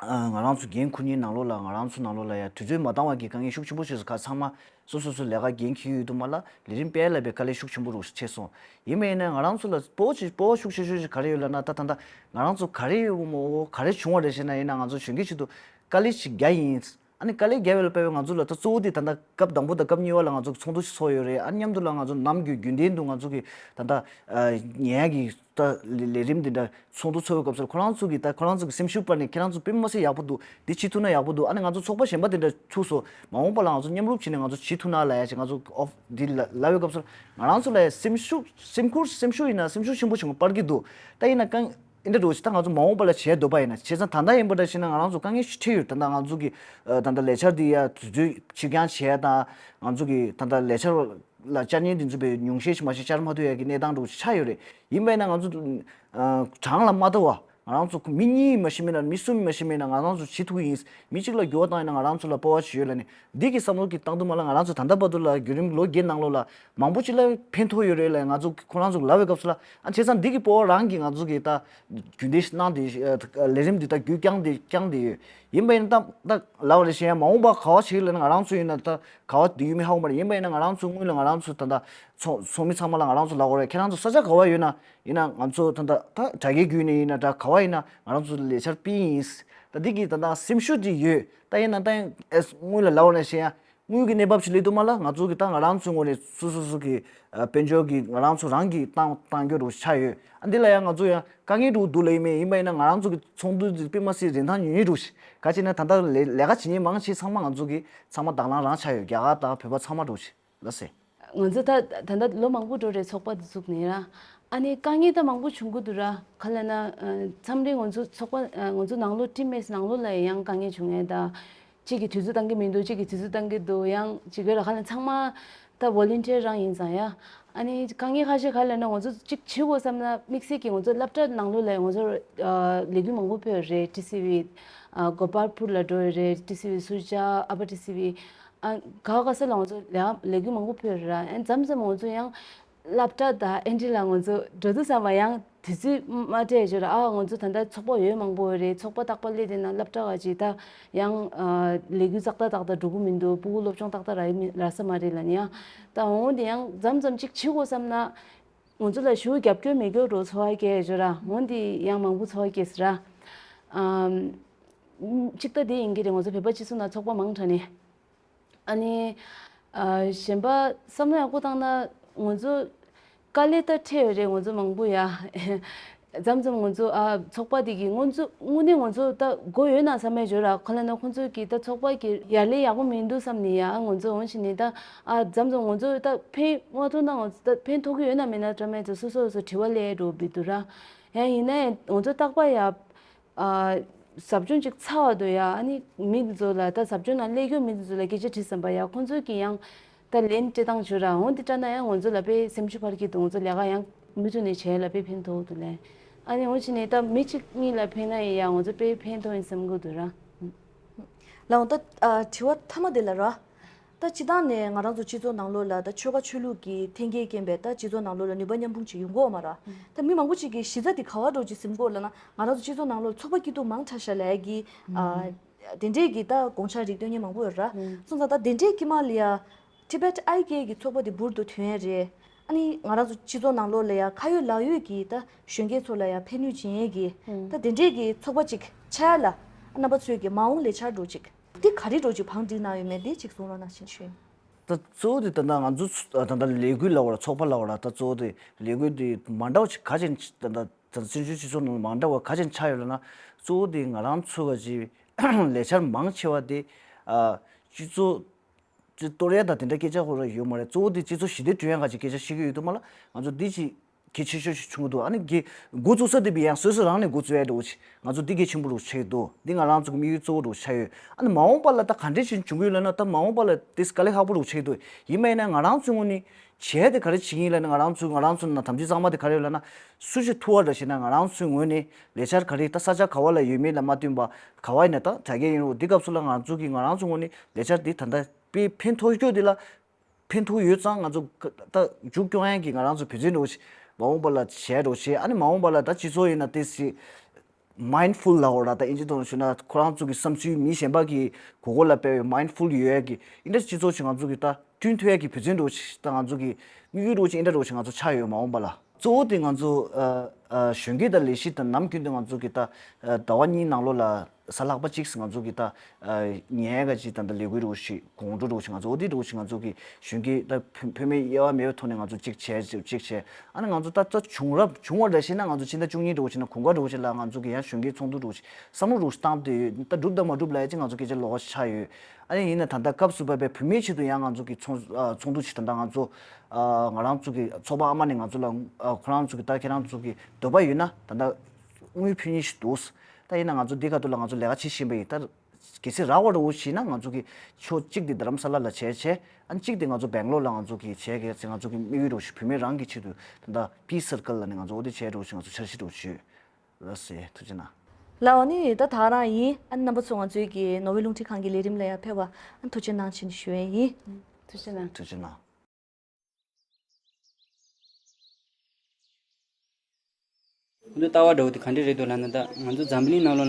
ཨ་ང་རང་ཚོ་འགན་འཁུར་མཁན་ནང་ལོགས་ལ། ང་རང་ཚོ་ནང་ལོགས་ལ་ཡ་དུས་ཚོད་མ་འདང་བ་གི་དཀའ་ངལ་ཤུགས་ཆེན་པོ་ཞིག་ག་ཚང་མ་སོ་སོ་སོ་ལས་ཀ་འགན་འཁྱེར་ཡོད་དུས་མ་ལ་ལས་རིམ་སྤེལ་ལ་བའི་དཀའ་ལས་ཤུགས་ཆེན་པོ་རུ་ཆེ་སོང་། ཡིན་པ་ཡིན་ན་ང་རང་ཚོ་ལ་སྤོ་ཅིག་སྤོ་བ་ཤུགས་ཆེ་ཤོས་ཤིག་ག་རེ་ཡོད་ལབ་ན། ད་ད་ད་ང་རང་ཚོ་ག་རེ་ཡོད་མོ་ག་རེ་བྱུང་བ་རེད་ཟེར་ན། ཡིན་ན་ང་ཚོ་གཞོན་སྐྱེས་ཆེད་དུ་དཀའ་ལས་ཤིག་རྒྱག་ཡིན། ཨ་ནི་དཀའ་ལས་རྒྱག་པའི་ལ་དཔེ་བའི་ང་ཚོ་ལ་ད་གཙོ་བོ་དེ་ད་ལྟ་སྐབས་དང་པོ་དང་སྐབས་གཉིས་པ་ལ་ང་ཚོ་ཚོགས་འདུ་ཞིག་ཚོགས་ཡོད་རེད། ཨ་ནི་མཉམ་དུ་ལ་ང་ཚོ་ནམ་རྒྱུན་རྒྱུན་ལྡན་དུ་ང་ཚོ་གི་ད་ལྟ་ཉན་ཡག་གི་ད་ལས་ལས་རིམ་དེ་འདྲ་ཚོགས་འདུ་ཚོགས་པའི་སྐབས་སུ་ཁོ་རང་ཚོ་གི་ད་ཁོ་རང་ཚོ་གི་སེམས་ཤུགས་སྤར་ནས། ཁྱེད་རང་ཚོ་དཔེ་མ་སྲིད་ཡག་པོ་འདུག་འདི་བྱེད་ཐུབ་ན་ཡག་པོ་འདུག་ཨ་ནི་ང་ཚོ་ཚོགས་པ་གཞན་པ་དེ་འདྲ་ཚུགས་སོང་། མ་འོངས་པ་ལ་ང་ཚོ་མཉམ་རུབ་བྱས་ནས་ང་ཚོ་བྱེད་ཐུབ་ན་ལབ་ཡག་ཅིག་ང་ཚོ་ཨོ་འདི་ལ་ལབ་པའི་སྐབས་སུ་ང་རང་ཚོ་ལ་སེམས་ཤུགས་སེམས་ཁུར་སེམས་ཤུགས་ཡིན་ན་སེམས་ཤུགས་ཆེན་པོ་ཞིག་སྤར་གྱི་འདུག་ད་ཡིན་ན་གང་། འདི་འདྲ་འདྲ་བོ་ཞིག་ད་ང་ཚོ་མ་འོངས་པ་ལ་བྱེད་འདོད་པ་ཡིན་ན། བྱས་ཙང་ད་ལྟ་ཡིན་པ་འདྲ་ཞིག་ན་ང་རང་ཚོ་དཀའ་ངལ་ཞིག་འཕྲད་ཡོད། ད་ལྟ་ང་ཚོ་གི་ཨ་ད་ལྟ་ལས་འཆར་འདི་ཡ་དུས་ཚོད་ཕྱིར་འགྱངས་བྱས་དང་། ང་ཚོ་གི་ད་ལྟ་ལས་འཆར་ལ་བཅར་མཁན་འདི་ཚོ་བས་ཉུང་ཤས་ཤིག་མ་ཤེས་བཅར་མ་ཐུབ་ཡ་གི་གནས་སྟངས་འདྲ་བོ་ཞིག་ཆགས་ཡོད་རེད། ཡིན་པས་ན་ང་ཚོ་ཨ་གྲངས་ལ་མ་ལྟ་བ། ང་རང་ཚོ་མི་གཉིས་མ་ཤི་མེད་ན་མི་གསུམ་མ་ཤི་མེད་ན་ང་རང་ཚོ་བྱེད་ཐུབ་ཀྱི་ཡིན། མི་གཅིག་ལ་འགྱུར་བ་བཏང་ཡིན་ན་ང་རང་ཚོ་ལ་སྤོབས་པ་ཞིག་ཡོད་ལབ་ནས། འདི་གི་བསམ་བློ་གི་བཏང་དུས་མ་ལ་ང་རང་ཚོ་ད་ལྟ་བར་དུ་ལ་བརྒྱུད་རིམ་ལོ་བརྒྱད་ནང་ལོགས་ལ་མང་པོ་ཅིག་ལ་ཕན་ཐོགས་ཡོད་རེད་ལབ་ང་ཚོ་ཁོ་རང་ཚོ་ལབ་པའི་སྐབས་སུ་ལ། ཨ་བྱས་ཙང་འདི་གི་སྤོབས་པ་རང་གིས་ང་ཚོ་གི་ད་རྒྱུན་ལྡན་ཞིག་གནང་དེ། ལས་རིམ་འདི་ད་རྒྱུན་བསྐྱངས་དེ་བསྐྱངས་དེ་ཡོད། ཡིན་པ་ཡིན་ན་ད་ད་ལབ་པ་རེད། གཞན་ཡང་མ་འོངས་པ་ག་བ་ཞིག་ལ་ང་རང་ཚོ་ཡིན་ན་ད་ག་བ་འདི་ཡོད་མེད་ཧ་གོ་མ་རེད། ཡིན་པ་ཡིན་ན་ང་རང་ཚོ་སྔོན་ལ་ང་རང་ཚོ་ད་ད་ཚོགས་ཚོགས་མི་ཚང་མ་ལ་ང་རང་ཚོ་ལབ་དགོས་རེད། ཁྱེད་རང་ཚོ་ས་ཆ་ག་བ་ཡོད་ན་ཡིན་ན་ང་ཚོ་ད་ད་ད་དྲ་རྒྱའི་བརྒྱུད་ནས་ཡིན་ན་ད་ག་བ་ཡིན་ན་ང་རང་ཚོ་ལས་འཆར་སྤེལ་ཡིན། ད་འདི་གི་ད་ད་སེམས་ཤུགས་འདི་ཡོད། ད་ཡིན་ན་ད་ཡང་ཨེ་སྔོན་ལ་ལབ་པ་ནང་བཞིན་ཡང་དངུལ་གྱི་གནས་བབ་ཅིག་སླེབས་དུས་མ་ལ་ང་ཚོ་གི་ད་ང་རང་ཚོའི་ངོས་ནས་སོ་སོ་སོ་གི་ཨ་དཔལ་འབྱོར་གྱི་ང་རང་ཚོ་རང་གིས་བཏང་བཏང་རྒྱུ་རུ་ཆགས་ཡོད། ཨ་འདི་ལ་ཡང་ང་ཚོ་ཡང་དཀའ་ངལ་རུ་འདུག་ལབ་ཡིན་མིན། ཡིན་པ་ཡིན་ན་ང་རང་ཚོ་གི་ཚོགས་འདུ་འདི་དཔེ་མ་སྲིད་རིན་ཐང་ཉུང་ཉུང་རུ་ཞིག་ག་ཅི་ན་ད་ལྟ་ལས་ལས་ཀ་བྱེད་མཁན་མང་ཆེ་ཚང་མ་ང་ཚོ་གི་ཚང་མ་དང་བླངས་རང་ཆགས་ཡོད། རྒྱ་གར་དང་བོད་པ་ཚང་མ་རུ་ཞིག་ལ་ཟེར། ང་ཚོ་ད་ད་ལྟ་ལོ་མང་པོ་འགྲོ་རེད་ཚོགས་པ་འདི་བཙུགས་ནས་ར། ཨ་ནི་དཀའ་ངལ་ད་མང་པོ་བྱུང་གི་འདུག་ར། ག་ལབ་ན་ཨ་མཚམས་རེ་ང་ཚོ་ཚོགས་པ་ཨ་ང་ཚོ་ནང་ལོགས་ཊིམ་མེཊ་ནང་ལོགས་ལ་ཡང་དཀའ་ངལ་བྱུང་ཡས་ད། གཅིག་གིས་དུས་ཚོད་བཏང་གི་མི་འདུག་གཅིག་གིས་དུས་ཚོད་བཏང་གི་འདུག་ཡང་གཅིག་གིས་ར་ག་ལབ་ཚང་མ་ད་ཝོ་ལན་ཊི་ཡར་རང་ཡིན་ཙང་ཡ། ཨ་ནི་དཀའ་ངལ་ཁ་ཤས་ག་ལབ་ན་ང་ཚོ་གཅིག་བྱེད་དགོས་བསམ་ན་དམིགས་བསལ་གྱིས་ང་ཚོ་སློབ་གྲྭ་ནང་ལོགས་ལ་ང་ཚོ་ཨ་ལས་འགུལ་མང་པོ་ཕེབས་རེད། ཊི་སི་ཝི་ཨ་གོ་པལ་པུར་ལ་འགྲོ་ཡི་རེད། ཊི་སི་ཝི་སུར་ཇཱ་ཨ་པར་ཊི་སི་ཝི་ཨ་ག་ག་ས་ལ་ང་ཚོ་ལས་ལས་འགུལ་མང་པོ་ཕེབས་རེད་ར། ཨ་མཚམས་མཚམས་ང་ཚོ་ཡང་སློབ་གྲྭ་དང་ཨེ་འདྲི་ལ་ང་ཚོ་འགྲོ་དུས་ཙམ་པ་ཡང་དུས་ཚོད་མ་སྤྲད་ཞོར་ཨ་ང་ཚོ་ད་ལྟ་ཚོགས་པ་ཡོད་མང་པོ་ཡོད་རེད། ཚོགས་པ་རྟག་པར་སླེབས་བསྡད་ན་སློབ་གྲྭ་ག་ཅིག་ད་ཡང་ཨ་ལས་འགུལ་ཏག་ཏག་ཏག་ཏག་འགྲོ་གི་མི་འདུག་སྤུ་གུ་སློབ་སྦྱོང་ཏག་ཏག་རག་ཡི་མི་རག་ས་མ་རེད་ལབ་ནས་ཡང་ད་འོང་དེ་ཡང་མཚམས་མཚམས་ཅིག་བྱེད་དགོས་བསམ་ན་ང་ཚོ་ལ་ཞུ་རྒྱབ་སྐྱོར་མེད་སྐྱོར་འགྲོ་ཚོར་བ་སྐྱེ་ཞོར་ཨ་འོང་དེ་ཡང་མང་པོ་ཚོར་བ་སྐྱེ་ཟེར་ཨ། ཨམ། གཅིག་ད་དེ་ཡིན་གྱི་རེད། ང་ཚོ་བོད་པ་སྤྱི་ཚོགས་ནང་ཚོགས་པ་མང་དྲགས་ནས། ཨ་ནི། ཨ་གཞན་པ་བསམ་བློ་ཡག་པོ་བཏང་ན་ང་ཚོ་དཀའ་ལས་ད་འཕྲད་ཡོད་རེད། ང་ཚོ་མང་པོ་ཡ། མཚམས་མཚམས་ང་ཚོ་ཨ་ཚོགས་པ་དེ་གི་ང་ཚོ་དངོས་གནས་ང་ཚོ་ད་དགོས་ཡོད་ན་བསམ་མེད་འབྱོར་ར། ག་ལབ་ན་ཁོང་ཚོ་གི་ད་ཚོགས་པ་གི་ཡར་ལས་ཡག་པོ་མི་འདུག་བསམ་ནས་ཡ། ཨ་ང་ཚོ་འོང་ཕྱིན་ནས་ད་ཨ་མཚམས་མཚམས་ང་ཚོ་ད་ཕན་མ་ཐོགས་ན་ང་ཚོ་ད་ཕན་ཐོགས་ཀྱི་ཡོད་ན་མེད་ན་འདྲ་མེད་ཚོ་སོ་སོ་སོ་དྲི་བ་སླེབས་འགྲོ་བི་འདུག་ར། ཡང་ཡིན་ན་ཡང་ང་ཚོ་རྟག་པར་ཡ། ཨ་ཟབ་སྦྱོང་ཅིག་ཚར་བ་དུ་ཡ། ཨ་ནི་མི་འདི་ཚོ་ལ་ད་ཟབ་སྦྱོང་ནང་སླེབས་མཁན་མི་འདི་ཚོ་ལ་སྐད་ཆ་དྲིས་བསམ་པ་ཡ། ཁོང་ཚོས་ཀྱིས་ཡང་ད་ལན་སྤྲད་སྟངས་བྱོས་ར་འོང་དེ་སྤྲད་ན་ཡང་ང་ཚོ་ལ་དཔེ་སེམས་ཤུགས་འཕར་གྱི་འདུག་ང་ཚོ་ལས་ཀ་ཡང་མུ་མཐུད་ནས་བྱས་ལ་དཔེ་ཕན་ཐོགས་འདུག་ལས། ཨ་ནི་འོང་ཕྱིན་ནས་ད་མི་གཅིག་གཉིས་ལ་ཕན་ན་ཡང་ང་ཚོ་དཔེ་ཕན་ཐོགས་ཡིན་བསམ་གི་འདུག་ར། ལགས་འོང་ད་ཨ་དྲི་བ་མཐའ་མ་དེ་ལ་ར། ད་སྤྱི་བཏང་ནས་ང་རང་ཚོ་སྤྱི་ཚོགས་ནང་ལོགས་ལ་ད་ཆོལ་ཁ་ཆོས་ལུགས་ཀྱི་འཐེན་འཁྱེར་རྐྱེན་པས་ད་སྤྱི་ཚོགས་ནང་ལོགས་ལ་ནུས་པ་མཉམ་སྤུངས་ཅིག་ཡོང་གི་ཡོད་མ་རེད། ད་མི་མང་པོ་ཅིག་གིས་གཞི་རྩ་དེ་ག་བ་འགྲོ་ཅིག་ཟིན་གོ་ལབ་ན་ང་རང་ཚོ་སྤྱི་ཚོགས་ནང་ལོགས་ཚོགས་པ་སྐྱིད་སྡུག་མང་དྲགས་ཤག་ལབ་ཀྱི་ཨ་དེ་འདྲས་ཀྱི་ད་དགོངས་འཆར་རིགས་སྟོན་མཁན་མང་པོ་ཡོད་ར། སོང་ཙང་ད་དེ་འདྲས་དཀྱིལ་མ་ལ་ཡ་Tibet Eye Care གི་ཚོགས་པ་དེ་འབུར་དུ་ཐོན་ཡ་རེད། ཨ་ནི་ང་རང་ཚོ་སྤྱི་ཚོགས་ནང་ལོགས་ལ་ཡ་ཁ་ཡོད་ལག་ཡོད་ཀྱི་ད་གཞོན་སྐྱེས་ཚོ་ལ་ཡ་ཕན་ནུས་བྱེད་ཡས་ཀྱི་ད་དེ་འདྲས་ཀྱི་ཚོགས་པ་ཅིག་ཆགས་ཡ་ལ་རྣམ་པ་ཚོས་ཀྱི་མ་འོངས་ལས་འཆར་འདྲ་ཅིག་འདི་ག་རེ་འདྲ་ཅིག་བང་སྒྲིག་གནང་ཡོད་མེད་འདི་ཅིག་གསུང་རོགས་གནང་ཞེས་ཞུ། ད་གཙོ་བོ་དེ་ད་ལྟ་ང་ཚོ་ད་ལྟ་ལས་འགུལ་ལབ་དགོས་ར་ཚོགས་པ་ལབ་དགོས་ར། ད་གཙོ་བོ་དེ་ལས་འགུལ་དེ་མ་འདྲ་བ་ཅིག་ག་ཅན་ད་ལྟ་ད་བཙན་བྱོལ་སྤྱི་ཚོགས་ནང་མ་འདྲ་བ་ག་ཅན་ཆགས་ཡོད་ལབ་ན། གཙོ་བོ་དེ་ང་རང་ཚོ་ག་ཅིག་ལས་འཆར་མང་ཆེ་བ་དེ་ཨ་སྤྱི་ཚོགས་སྤྱི་གཏོར་ཡ་དང་དེ་འདྲ་སྐད་ཆ་ཧོ་ར་ཡོད་མ་རེད། གཙོ་བོ་དེ་སྤྱི་ཚོགས་ཞི་བདེ་བསྐྲུན་ཡ་ག་ཅིག་སྐད་ཆ་བཤད་ཀྱི་ཡོད་དུས་མ་ལ་ང་ཚོ་འདི་ཅིག་གལ་ཆེ་ཤོས་ཤིག་བྱུང་གི་འདུག་ཨ་ནི་གི་འགོ་བཙུགས་ས་དེ་བི་ཡང་སོ་སོ་རང་ནས་འགོ་བཙུགས་ཡ་འདྲ་བོ་ཞིག་ང་ཚོ་འདི་གལ་ཆེན་པོ་རུ་ཆགས་ཀྱི་འདུག་འདི་ང་རང་ཚོ་གི་དམིགས་ཡུལ་གཙོ་བོ་རུ་ཆགས་ཡོད། ཨ་ནི་མ་འོངས་པ་ལ་ད་ག་འདྲས་ཞིག་འབྱུང་གི་ཡོད་ལབ་ན། ད་མ་འོངས་པ་ལ་དེ་དཀའ་ལས་ཁག་པོ་རུ་ཆགས་ཀྱི་འདུག་ཡིན་པ་ཡིན་ན་ང་རང་ཚོའི་ངོས་ནས་བྱས་ཏེ་ག་རེ་བྱེད་ཀྱི་ཡིན་ལབ་ན། ང་རང་ཚོ་ང་རང་ཚོ་ནང་དམ་ཚིག་གཙང་མ་དེ་ག་རེ་ཡོད་ལབ་ན། སུ་ཞིག་ཐུག་པ་འདྲ་ཞིག་ན་ང་རང་ཚོའི་ངོས་ནས་ལས་འཆར་ག་རེ། ད་ས་ཆ་ག་བ་ལ་ཡོད་མེད་ལ་མ་ལྟོས་པ། ག་བ་ཡིན་ན་ད་དྲ་རྒྱ་ཡིན་རུང་། འདི་སྐབས་སུ་ལ་ང་ཚོ་གི་ང་རང་ཚོའི་ངོས་ནས་ལས་འཆར་འདི་ད་ལྟ་དཔེ་ཕན་ཐོགས་རྒྱུ་འདི་ལ་ཕན་ཐོགས་ཡོད་ཙང་། ང་ཚོ་ད་མཇུག་སྐྱོང་ཡག་གི་ང་རང་ཚོ་བེད་སྤྱོད་འདྲ་བོ་ཞིག་མ་འོངས་པ་ལ་བྱས་འདྲ་བོ་ཞིག་ཨ་ནི་མ་འོངས་པ་ལ་ད་སྤྱི་ཚོགས་ཡིན་ན་དེ་སྲིད་མའིན་ཌ་ཕུལ་ལབ་དགོས་ར། ད་ཨིན་ཇི་ཐོག་ནས་ཞུས་ན་ཁོ་རང་ཚོ་གི་བསམ་ཚུལ་མི་གཞན་པ་གི་མགོ་སྐོར་ལ་དཔེ་མའིན་ཌ་ཕུལ་ཡོད་ཡག་གི་ཨིན་དྲ་སྤྱི་ཚོགས་ཤིག་ང་ཚོ་གི་ད་བསྐྲུན་ཐུབ་ཡག་གི་བེད་སྤྱོད་འདྲ་བོ་ཞིག་ད་ང་ཚོ་གི་དམིགས་ཡུལ་འདྲ་བོ་ཞིག་ཨིན་དྲ་འདྲ་བོ་ཞིག་ང་ཚོ་ཆགས་ཡོད། མ་འོངས་པ་ལ་གཙོ་བོ་དེ་ང་ཚོ་ཨ་ཨ་གཞོན་སྐྱེས་དང་ལས་གཞི་དང་ནམ་རྒྱུན་དུ་ང་ཚོ་གི་ད་ཨ་ཟླ་བ་གཉིས་ནང་ལོགས་ལ་གཟའ་ལྷག་པ་གཅིག་ང་ཚོ་གི་ད་ཨ་ཉལ་ཡག་གི་ད་ལྟ་ལས་འགུལ་འདྲ་བོ་ཞིག་དགོང་དྲོ་འདྲ་བོ་ཞིག་ང་ཚོ་འོ་དེ་འདྲ་བོ་ཞིག་ང་ཚོ་གི་གཞོན་སྐྱེས་ད་བུད་བུད་མེད་དབྱེ་བ་མེད་པའི་ཐོག་ནས་ང་ཚོ་གཅིག་བྱས་གཅིག་བྱས། ཨ་ནི་ང་ཚོ་ད་ལྟ་བྱུང་རབས་བྱུང་བ་འདྲ་ཞིག་ན། ང་ཚོ་ཕྱི་ཟླ་བཅུ་གཉིས་འདྲ་བོ་ཞིག་ན་དགུན་ཁ་འདྲ་བོ་ཞིག་ལ་ང་ཚོ་གི་ཡང་གཞོན་སྐྱེས་ཚོགས་འདུ་འདྲ་བོ་ཞིག་བསམ་བློ་འདྲ་བོ་ཞིག་བཏང་བསྡད་ཡོད། ད་འགྲུབ་དང་མ་འགྲུབ་ལབ་ཡག་ཅིག་ང་ཚོ་སྐད་ཆ་ལོགས་ཀ་ཆགས་ཡོད། ཨ་ནི་ཡིན་ན་ད་ལྟ་སྐབས་སུ་བབས་པའི་བུད་མེད་ཆེད་དུ་ཡང་ང་ཚོ་གི་ཚོགས་ཨ་ཚོགས་འདུ་ཞིག་ད་ལྟ་ང་ཚོ་ཨ་ང་རང་ཚོ་གི་ཚོགས་པ་ཨ་མ་ནས་ང་ཚོ་ལ་ཨ་ཁོ་རང་ཚོ་གི་ད་ཁྱེད་རང་ཚོ་གི་འདོད་པ་ཡོད་ན་ད་ལྟ་དངུལ་ཕུལ་མཁན་ཞིག་འདུག་ད་ཡིན་ན་ང་ཚོ་འདི་ཁ་ཐུག་ལ་ང་ཚོ་ལས་ཀ་བྱེད་བཞིན་པ་ཡིན། ད་གལ་སྲིད་རག་པ་འདྲ་བོ་ཞིག་ན་ང་ཚོ་གི་ཕྱོགས་གཅིག་དེ་རྡ་རམ་ས་ལ་ལ་བྱས་བྱས། ཨ་ནི་གཅིག་དེ་ང་ཚོ་སྦེང་ལོར་ལ་ང་ཚོ་གི་བྱས་གལ་སྲིད་ང་ཚོ་གི་དམིགས་ཡུལ་འདྲ་བོ་ཞིག་བུད་མེད་རང་གི་ཆེད་དུ་ད་ལྟ་པི་སར་ཀལ་ལ་ནི་ང་ཚོ་འོ་དེ་བྱས་འདྲ་བོ་ཞིག་ང་ཚོ་འཆར་གཞི་འདྲ་བོ་ཞིག་ཡོད། ལགས་སེ། ཐུགས་རྗེ་གནང་། ལགས་འོ་ནི་ད་ད་རང་ཡིན། ཨ་ནི་རྣམ་པ་ཚོ་ང་ཚོའི་གི་ནོར་ཝེ་རླུང་འཕྲིན་ཁང་གི་ལས་རིམ་ལ་ཡང་ཕེབས་པ་ཨ་ཐུགས་རྗེ་གནང་ཞེས་ཞུ་ཡས་ཡིན། ཐུགས་རྗེ་གནང་། ཐུགས་རྗེ་གནང་། ཁོ་ཚོའི་ལྟ་བ་འདྲ་བོ་དེ་ག་འདྲ་རེད་འདུག་ལབ་ན། ད་ང་ཚོ་འཛམ་བུ་གླིང་ནང་ལོགས་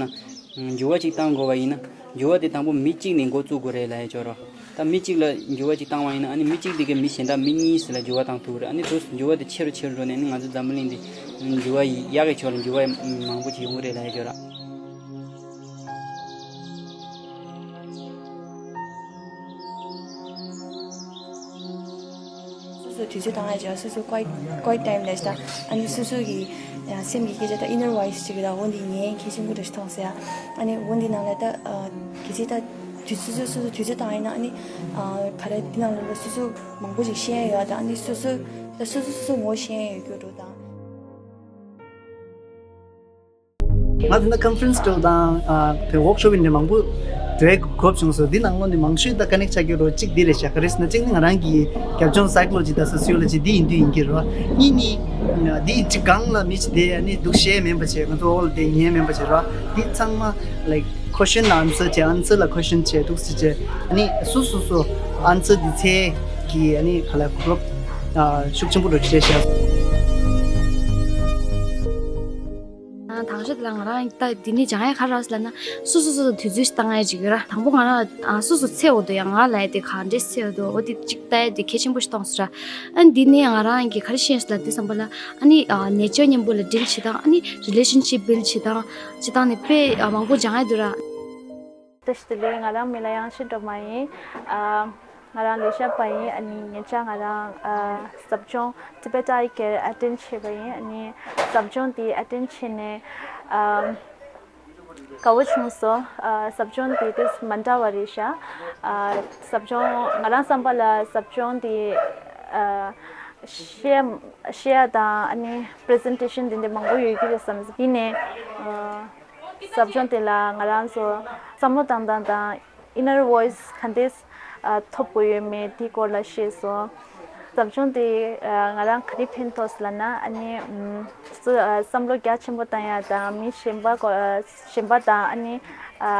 ན་འགྱུར་བ་ཅིག་བཏང་དགོས་པ་ཡིན་ན། འགྱུར་བ་དེ་དང་པོ་མི་གཅིག་ནས་འགོ་བཙུགས་དགོས་རེད་ལབ་ཡས་ཅིག་ཡོད་རེད། ད་མི་གཅིག་ལ་འགྱུར་བ་ཅིག་བཏང་བ་ཡིན་ན། ཨ་ནི་མི་གཅིག་དེ་གིས་མི་གཞན་དག་མི་གཉིས་ཙམ་ལ་འགྱུར་བ་བཏང་ཐུབ་ཀྱི་རེད། ཨ་ནི་དུས་སུ་འགྱུར་བ་དེ་ཆེ་རུ་ཆེ་རུ་འགྲོ་ནས། ཨ་ནི་ང་ཚོ་འཛམ་བུ་གླིང་འདི་འགྱུར་བ་ཡག་གི་ཕྱོགས་ལ་འགྱུར་བ་མང་པོ་ཅིག་ཡོང་གི་རེད་ལབ་ཡས་ཅིག་ཡོད་རེད། སོ་སོ་དུས་ཚོད་བཏང་ཡ་བྱས། སོ་སོ་quiet quiet time ལས་ད་ཨ་ནི་སོ་སོ་གི་ཡང་སེམས་ཀྱི་སྐད་ཆ་ད་inner voice ཅིག་ད་འོ་འདི་ཉན་གལ་ཆེན་པོ་འདྲ་ཞིག་མཐོང་སོང་ཡ། ཨ་ནི་འོ་འདི་ནང་ལ་ད་གལ་སྲིད་ད་དུས་སོ་སོ་སོ་སོ་དུས་ཚོད་བཏང་ཡིན་ན། ཨ་ནི་ག་རེ་འདི་ནང་ལ་སོ་སོ་མང་པོ་ཞིག་ཤེས་ཡ་ཡོད། ད་ཨ་ནི་སོ་སོ་ད་སོ་སོ་སོ་སོ་ངོ་ཤེས་ཡ་ཡོད་རྒྱུ་འགྲོ་དང་། ང་དེ་ན་ཀོན་ཕ་རེན་སི་འདྲ་བོ་དང་ཨ་བོད་ཝོག་ཤོབ་ཡིན་ནའི་མང་པོ་འགྲོ་ཡ་གོ་སྐབས་བྱུང་སོང་། འདི་ནང་ལོགས་ནས་མང་ཤོས་ད་ཀ་ནེག་ཆགས་ཀྱི་རོ་གཅིག་འདི་རེད་ཤག་ག་རེ་ཟེར་ན། གཅིག་ནི་ང་རང་གི་རྒྱབ་ལྗོངས་སའི་ཀོ་ལོ་ཇི་དང་སོ་སི་ཡོ་ལོ་ཇི་འདི་ཡིན་དུས་ཡིན་གྱི་རོ། གཉིས་ནི་འདི་གཅིག་སྒང་ལ་མི་ཅིག་བསྡད་ཨ་ནི་འདུག་བཤད་མེད་པ་བྱས། ང་ཚོ་འོག་ལ་བསྡད་ཉན་མེད་པ་བྱས་རོ། འདི་ཚང་མ་like question ལ་answer བྱས། answer ལ་question བྱས། འདུག་སེ་བྱས། ཨ་ནི་སོ་སོ་སོ་answer འདི་ཚད་ཀྱི་ཨ་ནི་ག་ལ་གོ་སྐབས་ཤུགས་ཆེན་པོ་འགྲོ་བྱས་ཤག་ཨ། དང་ཤོས་དེ་ལ་ང་རང་ད་འདི་ནས་སྦྱང་ཡ་ག་རེ་ཟེར་ལབ་ན། སོ་སོ་སོ་སོ་དུས་ཚོད་ཞིག་བཏང་ཡ་ཅིག་ཡོད་ར། དང་པོ་ང་རང་ཨ་སོ་སོ་ཚེ་འོ་དོ་ཡ་ང་ལ་ཡ་དེ་ག་འདྲས་ཚེ་འོ་དོ་འོ་དེ་ཅིག་ལྟ་ཡ་དེ་གལ་ཆེན་པོ་ཞིག་མཐོང་སོང་ར། ཨ་འདི་ནས་ང་རང་གི་ག་རེ་ཤེས་ལབ་དུས་ཙམ་པ་ལ། ཨ་ནི་ཨ་ནེ་ཅར་མཉམ་པོ་ལ་ཌིལ་བྱེད་སྟངས། ཨ་ནི་རི་ལེ་ཤན་ཤིབ་བིལ་ཌི་བྱེད་སྟངས་བྱེད་སྟངས་ནི་དཔེ་ཨ་མང་པོ་སྦྱང་ཡ་འདུག་ར། བཀྲ་ཤིས་བདེ་ལེགས། ང་རང་མིང་ལ་དབྱངས་ཅན་སྒྲོལ་མ་ཡིན། ཨ་ང་རང་མ་ལེ་ཤ་པ་ཡིན། ཨ་ནི་ཉེ་ཆར་ང་རང་ཨ་ཟབ་སྦྱོང་Tibet Eye Care ཨ་ཊེན་ཌི་བྱས་པ་ཡིན། ཨ་ནི་ཟབ་སྦྱོང་དེ་ཨ་ཊེན་ཌི་བྱས་ནས་ཨ་དགའ་བོ་བྱུང་སོང་། ཨ་ཟབ་སྦྱོང་དེ་ཏིས་མ་འདྲ་བ་རེད་ཤག་ཨ་ཟབ་སྦྱོང་ང་རང་བསམ་པ་ལ་ཟབ་སྦྱོང་དེ་ཨ་བཤད་བཤད་ཡ་དང་ཨ་ནི་པི་རི་ཛེན་ཊེ་ཤན་དེ་འདྲ་མང་པོ་ཡོད་ཀྱི་རེད་བསམ། ཡིན་ནའི་ཨ་ཟབ་སྦྱོང་དེ་ལ་ང་རང་ཚོ་བསམ་བློ་བཏང་སྟངས་དང་inner voice ག་འདྲས་ཨ་ཐོབ་དགོས་ཡོད་མེད་དེའི་སྐོར་ལ་ཤེས་སོང་། ཟབ་སྦྱོང་དེ་ཨ་ང་རང་ག་རེ་ཕན་ཐོགས་ལབ་ན། ཨ་ནི་ཨམ་སོ་ཨ་བསམ་བློ་རྒྱ་ཆེན་པོ་བཏང་ཡ་དང་། མི་གཞན་པ་གོ་ཨ་གཞན་པ་དང་ཨ་ནི་ཨ་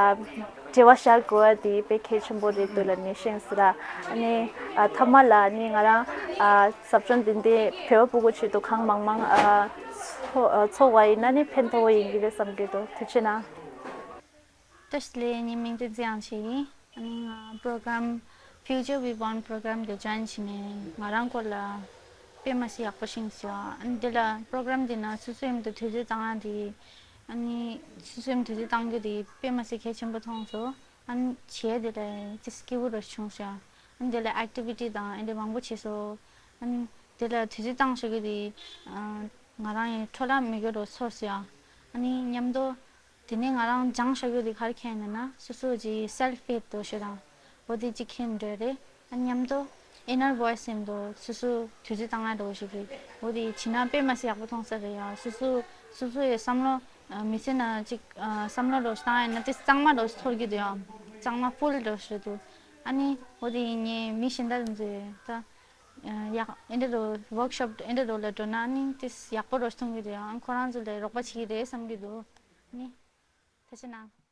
འབྲེལ་བ་བཞག་དགོས་པ་དེ་དཔེ་གལ་ཆེན་པོ་རེད་འདུག་ལབ་ནས་ཤེས་སོང་ར། ཨ་ནི་ཨ་མཐའ་མ་ལ་ཨ་ནི་ང་རང་ཨ་ཟབ་སྦྱོང་འདི་འདྲའི་བོད་པ་སྤུ་གུ་ཆེད་དུ་གང་མང་མང་ཨ་ཚོགས་ཨ་ཚོགས་པ་ཡིན་ན་ནི་ཕན་ཐོགས་པ་ཡིན་གྱི་རེད་བསམ་གྱི་འདུག་ཐུགས་རྗེ་གནང་། བཀྲ་ཤིས་བདེ་ལེགས། ངའི་མིང་བསྟན་འཛིན་དབྱངས་ཅན་ཡིན། ཨ་ནི་ང་པོ་རོ་གྷ་རམ་Future We Want པོ་རོ་གྷ་རམ་དེ་ཇོ་ཡིན་བྱས་ནས་ང་རང་སྐོར་ལ་དཔེ་མ་སྲིད་ཡག་པོ་ཤེས་སོང་། ཨ་ནི་འདི་ལ་པོ་རོ་གྷ་རམ་འདི་ནང་སོ་སོའི་མི་དུ་དུས་ཚོད་བཏང་ཡ་དེ། ཨ་ནི་སོ་སོའི་མི་དུས་ཚོད་བཏང་རྒྱུ་དེ་དཔེ་མ་སྲིད་གལ་ཆེན་པོ་མཐོང་སོང་། ཨ་ནི་བྱས་དེ་ལ་ཅི་སྐྱིད་པོ་རུ་བྱུང་ཤག་ཨ་ནི་དེ་ལ་ཨེག་ཊི་བི་ཊི་དང་ཨེ་འདྲ་མང་པོ་བྱས་སོང་། ཨ་ནི་དེ་ལ་དུས་ཚོད་བཏང་བཞག་རྒྱུ་དེ་ཨ་ང་རང་ཡང་འཕྲོ་བརླག་མི་དགོས་རུ་ཚོར་སོང་ཡ། ཨ་ནི་མཉམ་དུ་དེ་ནས་ང་རང་སྦྱང་བཞག་རྒྱུ་དེ་ག་རེ་མཁྱེན་ཡོད་ན། སོ་སོ་གི་སེལ་ཕི་ཕེ་ཐི་འདྲ་བོ་ཞིག་དང་འོ་དེ་གཅིག་མཁྱེན་འགྲོ་རེད། ཨ་ནི་མཉམ་དུ་ inner voice ཡིན་འདུག་སོ་སོ་དུས་ཚོད་བཏང་ཡ་འདྲ་བོ་ཞིག་རེད། འོ་དེ་བྱས་ན་དཔེ་མ་སྲིད་ཡག་པོ་མཐོང་ས་རེད་ཡ། སོ་སོ་སོ་སོ་ཡི་བསམ་བློ་ཨ་མི་ཚེ་ནང་ཅིག་ཨ་བསམ་བློ་འདྲ་བོ་ཞིག་བཏང་ཡ་ཡིན་ན་དེ་གཙང་མ་འདྲ་བོ་ཞིག་ཚོར་གྱི་འདུག་ཡ། གཙང་མ་full འདྲ་བོ་ཞིག་རེད་འདུག་ཨ་ནི་འོ་དེ་ངས་མི་གཞན་དག་ཚོས་ད་ཡག་འདི་འདྲ་བོ་workshop འདི་འདྲ་བོ་ལ་འགྲོ་ན་ཨ་ནི་དེ་ཡག་པོ་འདྲ་བོ་ཞིག་མཐོང་གི་འདུག་ཡ། ཁོ་རང་ཚོ་ལ་རོགས་པ་བྱེད་ཀྱི་རེད་བསམ་གྱི་འདུག་ཨ་ནི་ཐུགས་རྗེ་གནང་།